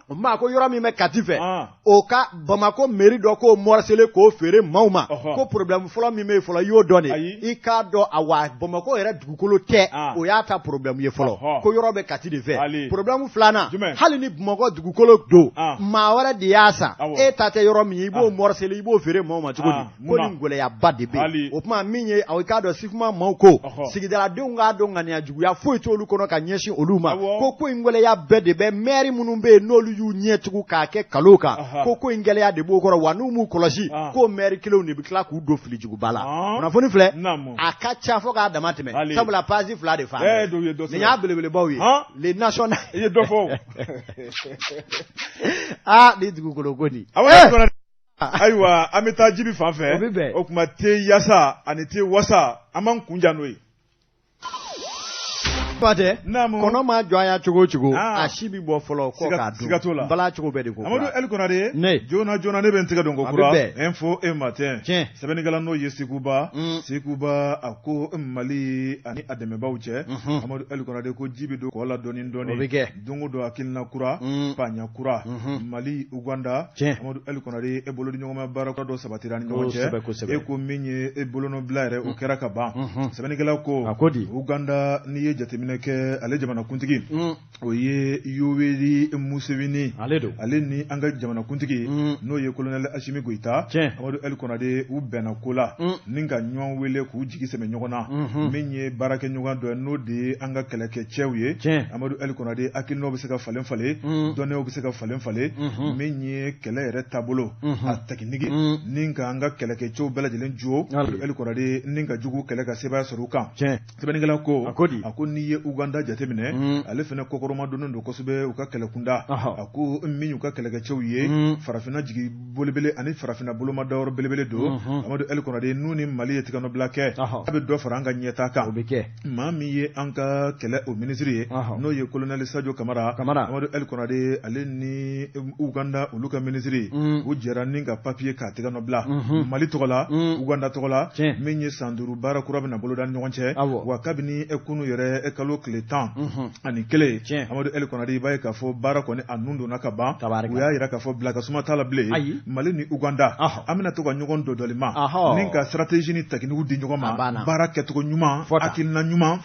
O tuma ko yɔrɔ min bɛ Kati fɛ, o ka Bamakɔ mairie dɔ k'o morceler k'o feere maaw ma, ko problème fɔlɔ min bɛ yen fɔlɔ, i y'o dɔn de, i k'a dɔn, awa, Bamakɔ yɛrɛ dugukolo tɛ, o y'a ta problème ye fɔlɔ, ko yɔrɔ bɛ Kati de fɛ. Problème filanan, hali ni Bamakɔ dugukolo don, maa wɛrɛ de y'a san, e ta tɛ yɔrɔ min ye, i b'o morceler, i b'o feere maaw ma cogo di? Ko nin gɛlɛyaba de bɛ yen. O tuma min ye, i k'a dɔn, SIFMA maaw ko sigidaladenw k'a dɔn ŋaniya juguya foyi t'olu kɔnɔ ka ɲɛsin olu ma, ko in gɛlɛya bɛɛ de bɛ maire minnu bɛ yen, n'olu y'u ɲɛ tugu k'a kɛ kalo kan, ko in gɛlɛya de b'o kɔrɔ, wa n'u m'u kɔlɔsi, ko maire kelenw de bɛ tila k'u don fili juguba la. Kunnafoni filɛ, a ka ca fo k'a dama tɛmɛ, sabula page 2 de fa nin y'a belebelebaw ye, Le National. I ye dɔ fɔ. Aa, ni dugukolo ko nin. Ayiwa, an bɛ taa Jibi fan fɛ. O bɛ bɛn. O tuma te yasa ani te wasa, an b'an kun ja n'o ye. Tɛ kɔnɔ ma jɔ a cogo cogo, a si bɛ bɔ fɔlɔ kɔ k'a dun. Siga t'o la. Bala cogo bɛɛ de ko. Amadu El Konare. Ne. Joona joona, ne bɛ n tɛgɛ don ko kura. Info et Matin. Tiɲɛ. Sɛbɛnnikɛla n'o ye Sekuba. Sekuba a ko Mali ani a dɛmɛbaaw cɛ. Amadu El Konare ko ji bɛ don kɔ la dɔɔni dɔɔni. O bɛ kɛ. Don o don hakilina kura, paɲa kura, Mali, Uganda. Tiɲɛ. Amadu El Konare, e bolodiɲɔgɔnma baara kura dɔ sabatira ni ɲɔgɔn cɛ. Kosɛbɛ kosɛbɛ. E ko min ye e bolonɔbila yɛrɛ, o kɛra ka ban. Sɛbɛnnikɛla ko. A ko di? Uganda, n'i ye jateminɛ kɛ, ale jamanakuntigi, o ye Yoweri Museveni. Ale don. Ale ni an ka jamanakuntigi, n'o ye colonel Asimi Goyita. Tiɲɛ. Amadu El Konare, u bɛnna ko la ni ka ɲɔgɔn wele k'u jigi sɛmɛ ɲɔgɔn na. Min ye baarakɛɲɔgɔn dɔ ye, n'o de ye an ka kɛlɛkɛcɛw ye. Tiɲɛ. Amadu El Konare, hakilinaw bɛ se ka falen falen, dɔnniyaw bɛ se ka falen falen. Min ye kɛlɛ yɛrɛ taabolo, a technique, ni ka an ka kɛlɛkɛcɛw bɛɛ lajɛlen jo, Amadu El Konare, ni ka jugu kɛlɛ ka sebaaya sɔrɔ u kan. Tiɲɛ. Sɛbɛnnikɛla ko. A ko di? A ko n'i ye Uganda jateminɛ, ale fana kɔkɔrɔmadonnen don kosɛbɛ u ka kɛlɛkunda. A ko min y'u ka kɛlɛkɛcɛw ye, farafinna jigi belebele ani farafinna bolomadayɔrɔ belebele don. Amadu El Konare, n'u ni Mali ye tigɛnɔbila kɛ, a bɛ dɔ fara an ka ɲɛtaa kan. O bɛ kɛ. Maa min ye an ka kɛlɛ o minisiri ye, n'o ye colonel Sadio Kamara. Kamara. Amadu El Konare, ale ni Uganda olu ka minisiri, u jɛra ni ka papier k'a tɛgɛnɔ bila Mali tɔgɔ la, Uganda tɔgɔ la. Min ye san 5 baara kura bɛna boloda ni ɲɔgɔn cɛ. Wa kabini kunu yɛrɛ kalo tile 11, Amadu El Konare, i b'a ye k'a fɔ baara kɔni a nun donna ka ban. U y'a jira k'a fɔ bila ka suma t'a la bilen. Mali ni Uganda, an bɛna to ka ɲɔgɔn dɔdɔlima ni ka stratégie ni technique di ɲɔgɔn ma, baara kɛcogo ɲuman, hakilina ɲuman,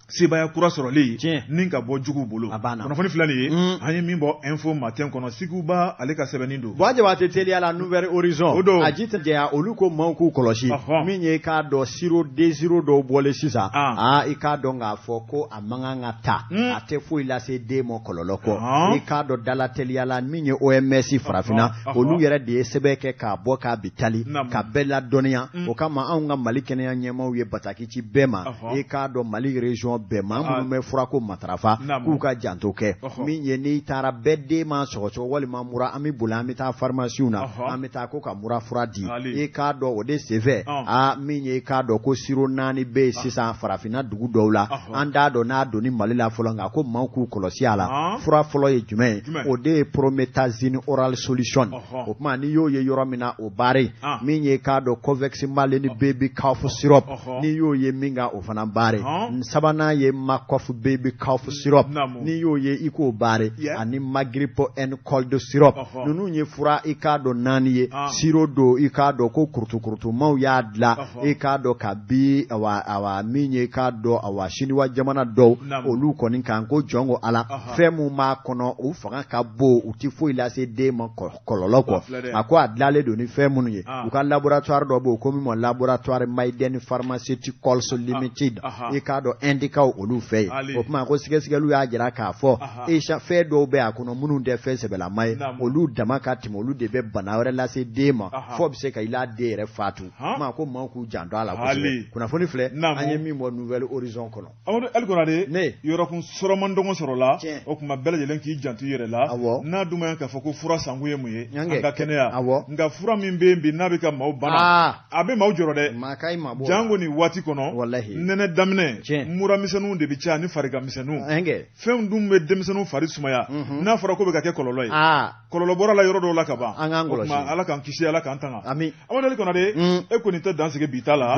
sebaaya kura sɔrɔlen ni ka bɔ juguw bolo. Kunnafoni filɛ nin ye, an ye min bɔ Info Matin kɔnɔ, Siguba ale ka sɛbɛnni don. Buwa Jabate, teliya la, Nouvel Horizon. O don. A ji tɛ jɛya, olu ko maaw k'u kɔlɔsi. Min ye, i k'a dɔn, sirop Désiro dɔw bɔlen sisan, aa, i k'a dɔn k'a fɔ ko a man kan ka ta, a tɛ foyi lase den ma kɔlɔlɔ kɔ. I k'a dɔn, dala teliya la, min ye OMS farafinna, olu yɛrɛ de ye sɛbɛn kɛ k'a bɔ k'a bi tali ka bɛɛ ladɔnniya. O kama anw ka Mali kɛnɛya ɲɛmaaw ye bataki ci bɛɛ ma, i k'a dɔn, Mali région bɛɛ, maa minnu bɛ furako matarafa, k'u ka janto kɛ. Min ye n'i taara bɛɛ den ma sɔgɔsɔgɔ walima mura, an bɛ boli, an bɛ taa pharmacie na, an bɛ taa ko ka mura fura di. I k'a dɔn, o de senfɛ, aa, min ye, i k'a dɔn ko sirop 4 bɛ yen sisan farafinna dugu dɔw la, an t'a dɔn n'a donni Mali la fɔlɔ, nka ko maaw k'u kɔlɔsi a la. Fura fɔlɔ ye jumɛn ye? O de ye promethazine oral solution. O tuma n'i y'o ye yɔrɔ min na, o baare. Min ye, k'a dɔn, Covex Malen baby cough syrup, n'i y'o ye min kan, o fana baare. Sabanan ye Macof baby cough syrup, n'i y'o ye, i k'o baare, ani Magrip N cold syrup. Ninnu ye fura, i k'a dɔn, 4 ye, sirop don, i k'a dɔn ko kurutukurutumaw y'a dilan, i k'a dɔn ka bi awa, min ye, i k'a dɔn, awa, Siniwa jamana dɔw olu kɔni kan ko jɔn ko Ala fɛn min b'a kɔnɔ u fanga ka bon u tɛ foyi lase den ma kɔlɔlɔ kɔ a ko a dilanlen don ni fɛn minnu ye u ka laboratoire dɔ b'o ko min ma laboratoire Maiden Pharmaceuticals Limited i k'a dɔn Indikaw olu fɛ yen o tuma ko sɛgɛsɛgɛliw y'a jira k'a fɔ fɛn dɔw bɛ a kɔnɔ minnu tɛ fɛn sɛbɛlama ye olu dama ka tɛmɛ olu de bɛ bana wɛrɛ lase den ma fo bɛ se ka i la den yɛrɛ fatu ma ko maaw k'u janto a la kosɛbɛ kunnafoni filɛ an ye min bɔ Nouvel Horizon kɔnɔ Amadu Ali Konate ne yɔrɔkun sɔrɔ man dɔgɔn sɔrɔ la o tuma bɛɛ lajɛlen k'i janto i yɛrɛ la n'a dun ma k'a fɔ ko fura sankun ye mun ye an ka kɛnɛya nka fura min bɛ yen bi n'a bɛ ka maaw bana a bɛ maaw jɔrɔ dɛ jango nin waati kɔnɔ nɛnɛ daminɛ muramisɛnninw de bɛ caya ni fariganmisɛnninw fɛn dun bɛ denmisɛnninw fari sumaya n'a fɔra ko bɛ ka kɛ kɔlɔlɔ ye kɔlɔlɔ bɔra la yɔrɔ dɔw la ka ban an k'an kɔlɔsi Ala k'an kisi Ala k'an tanga Amadu Ali Konate e kɔni tɛ dan sigi bi ta la.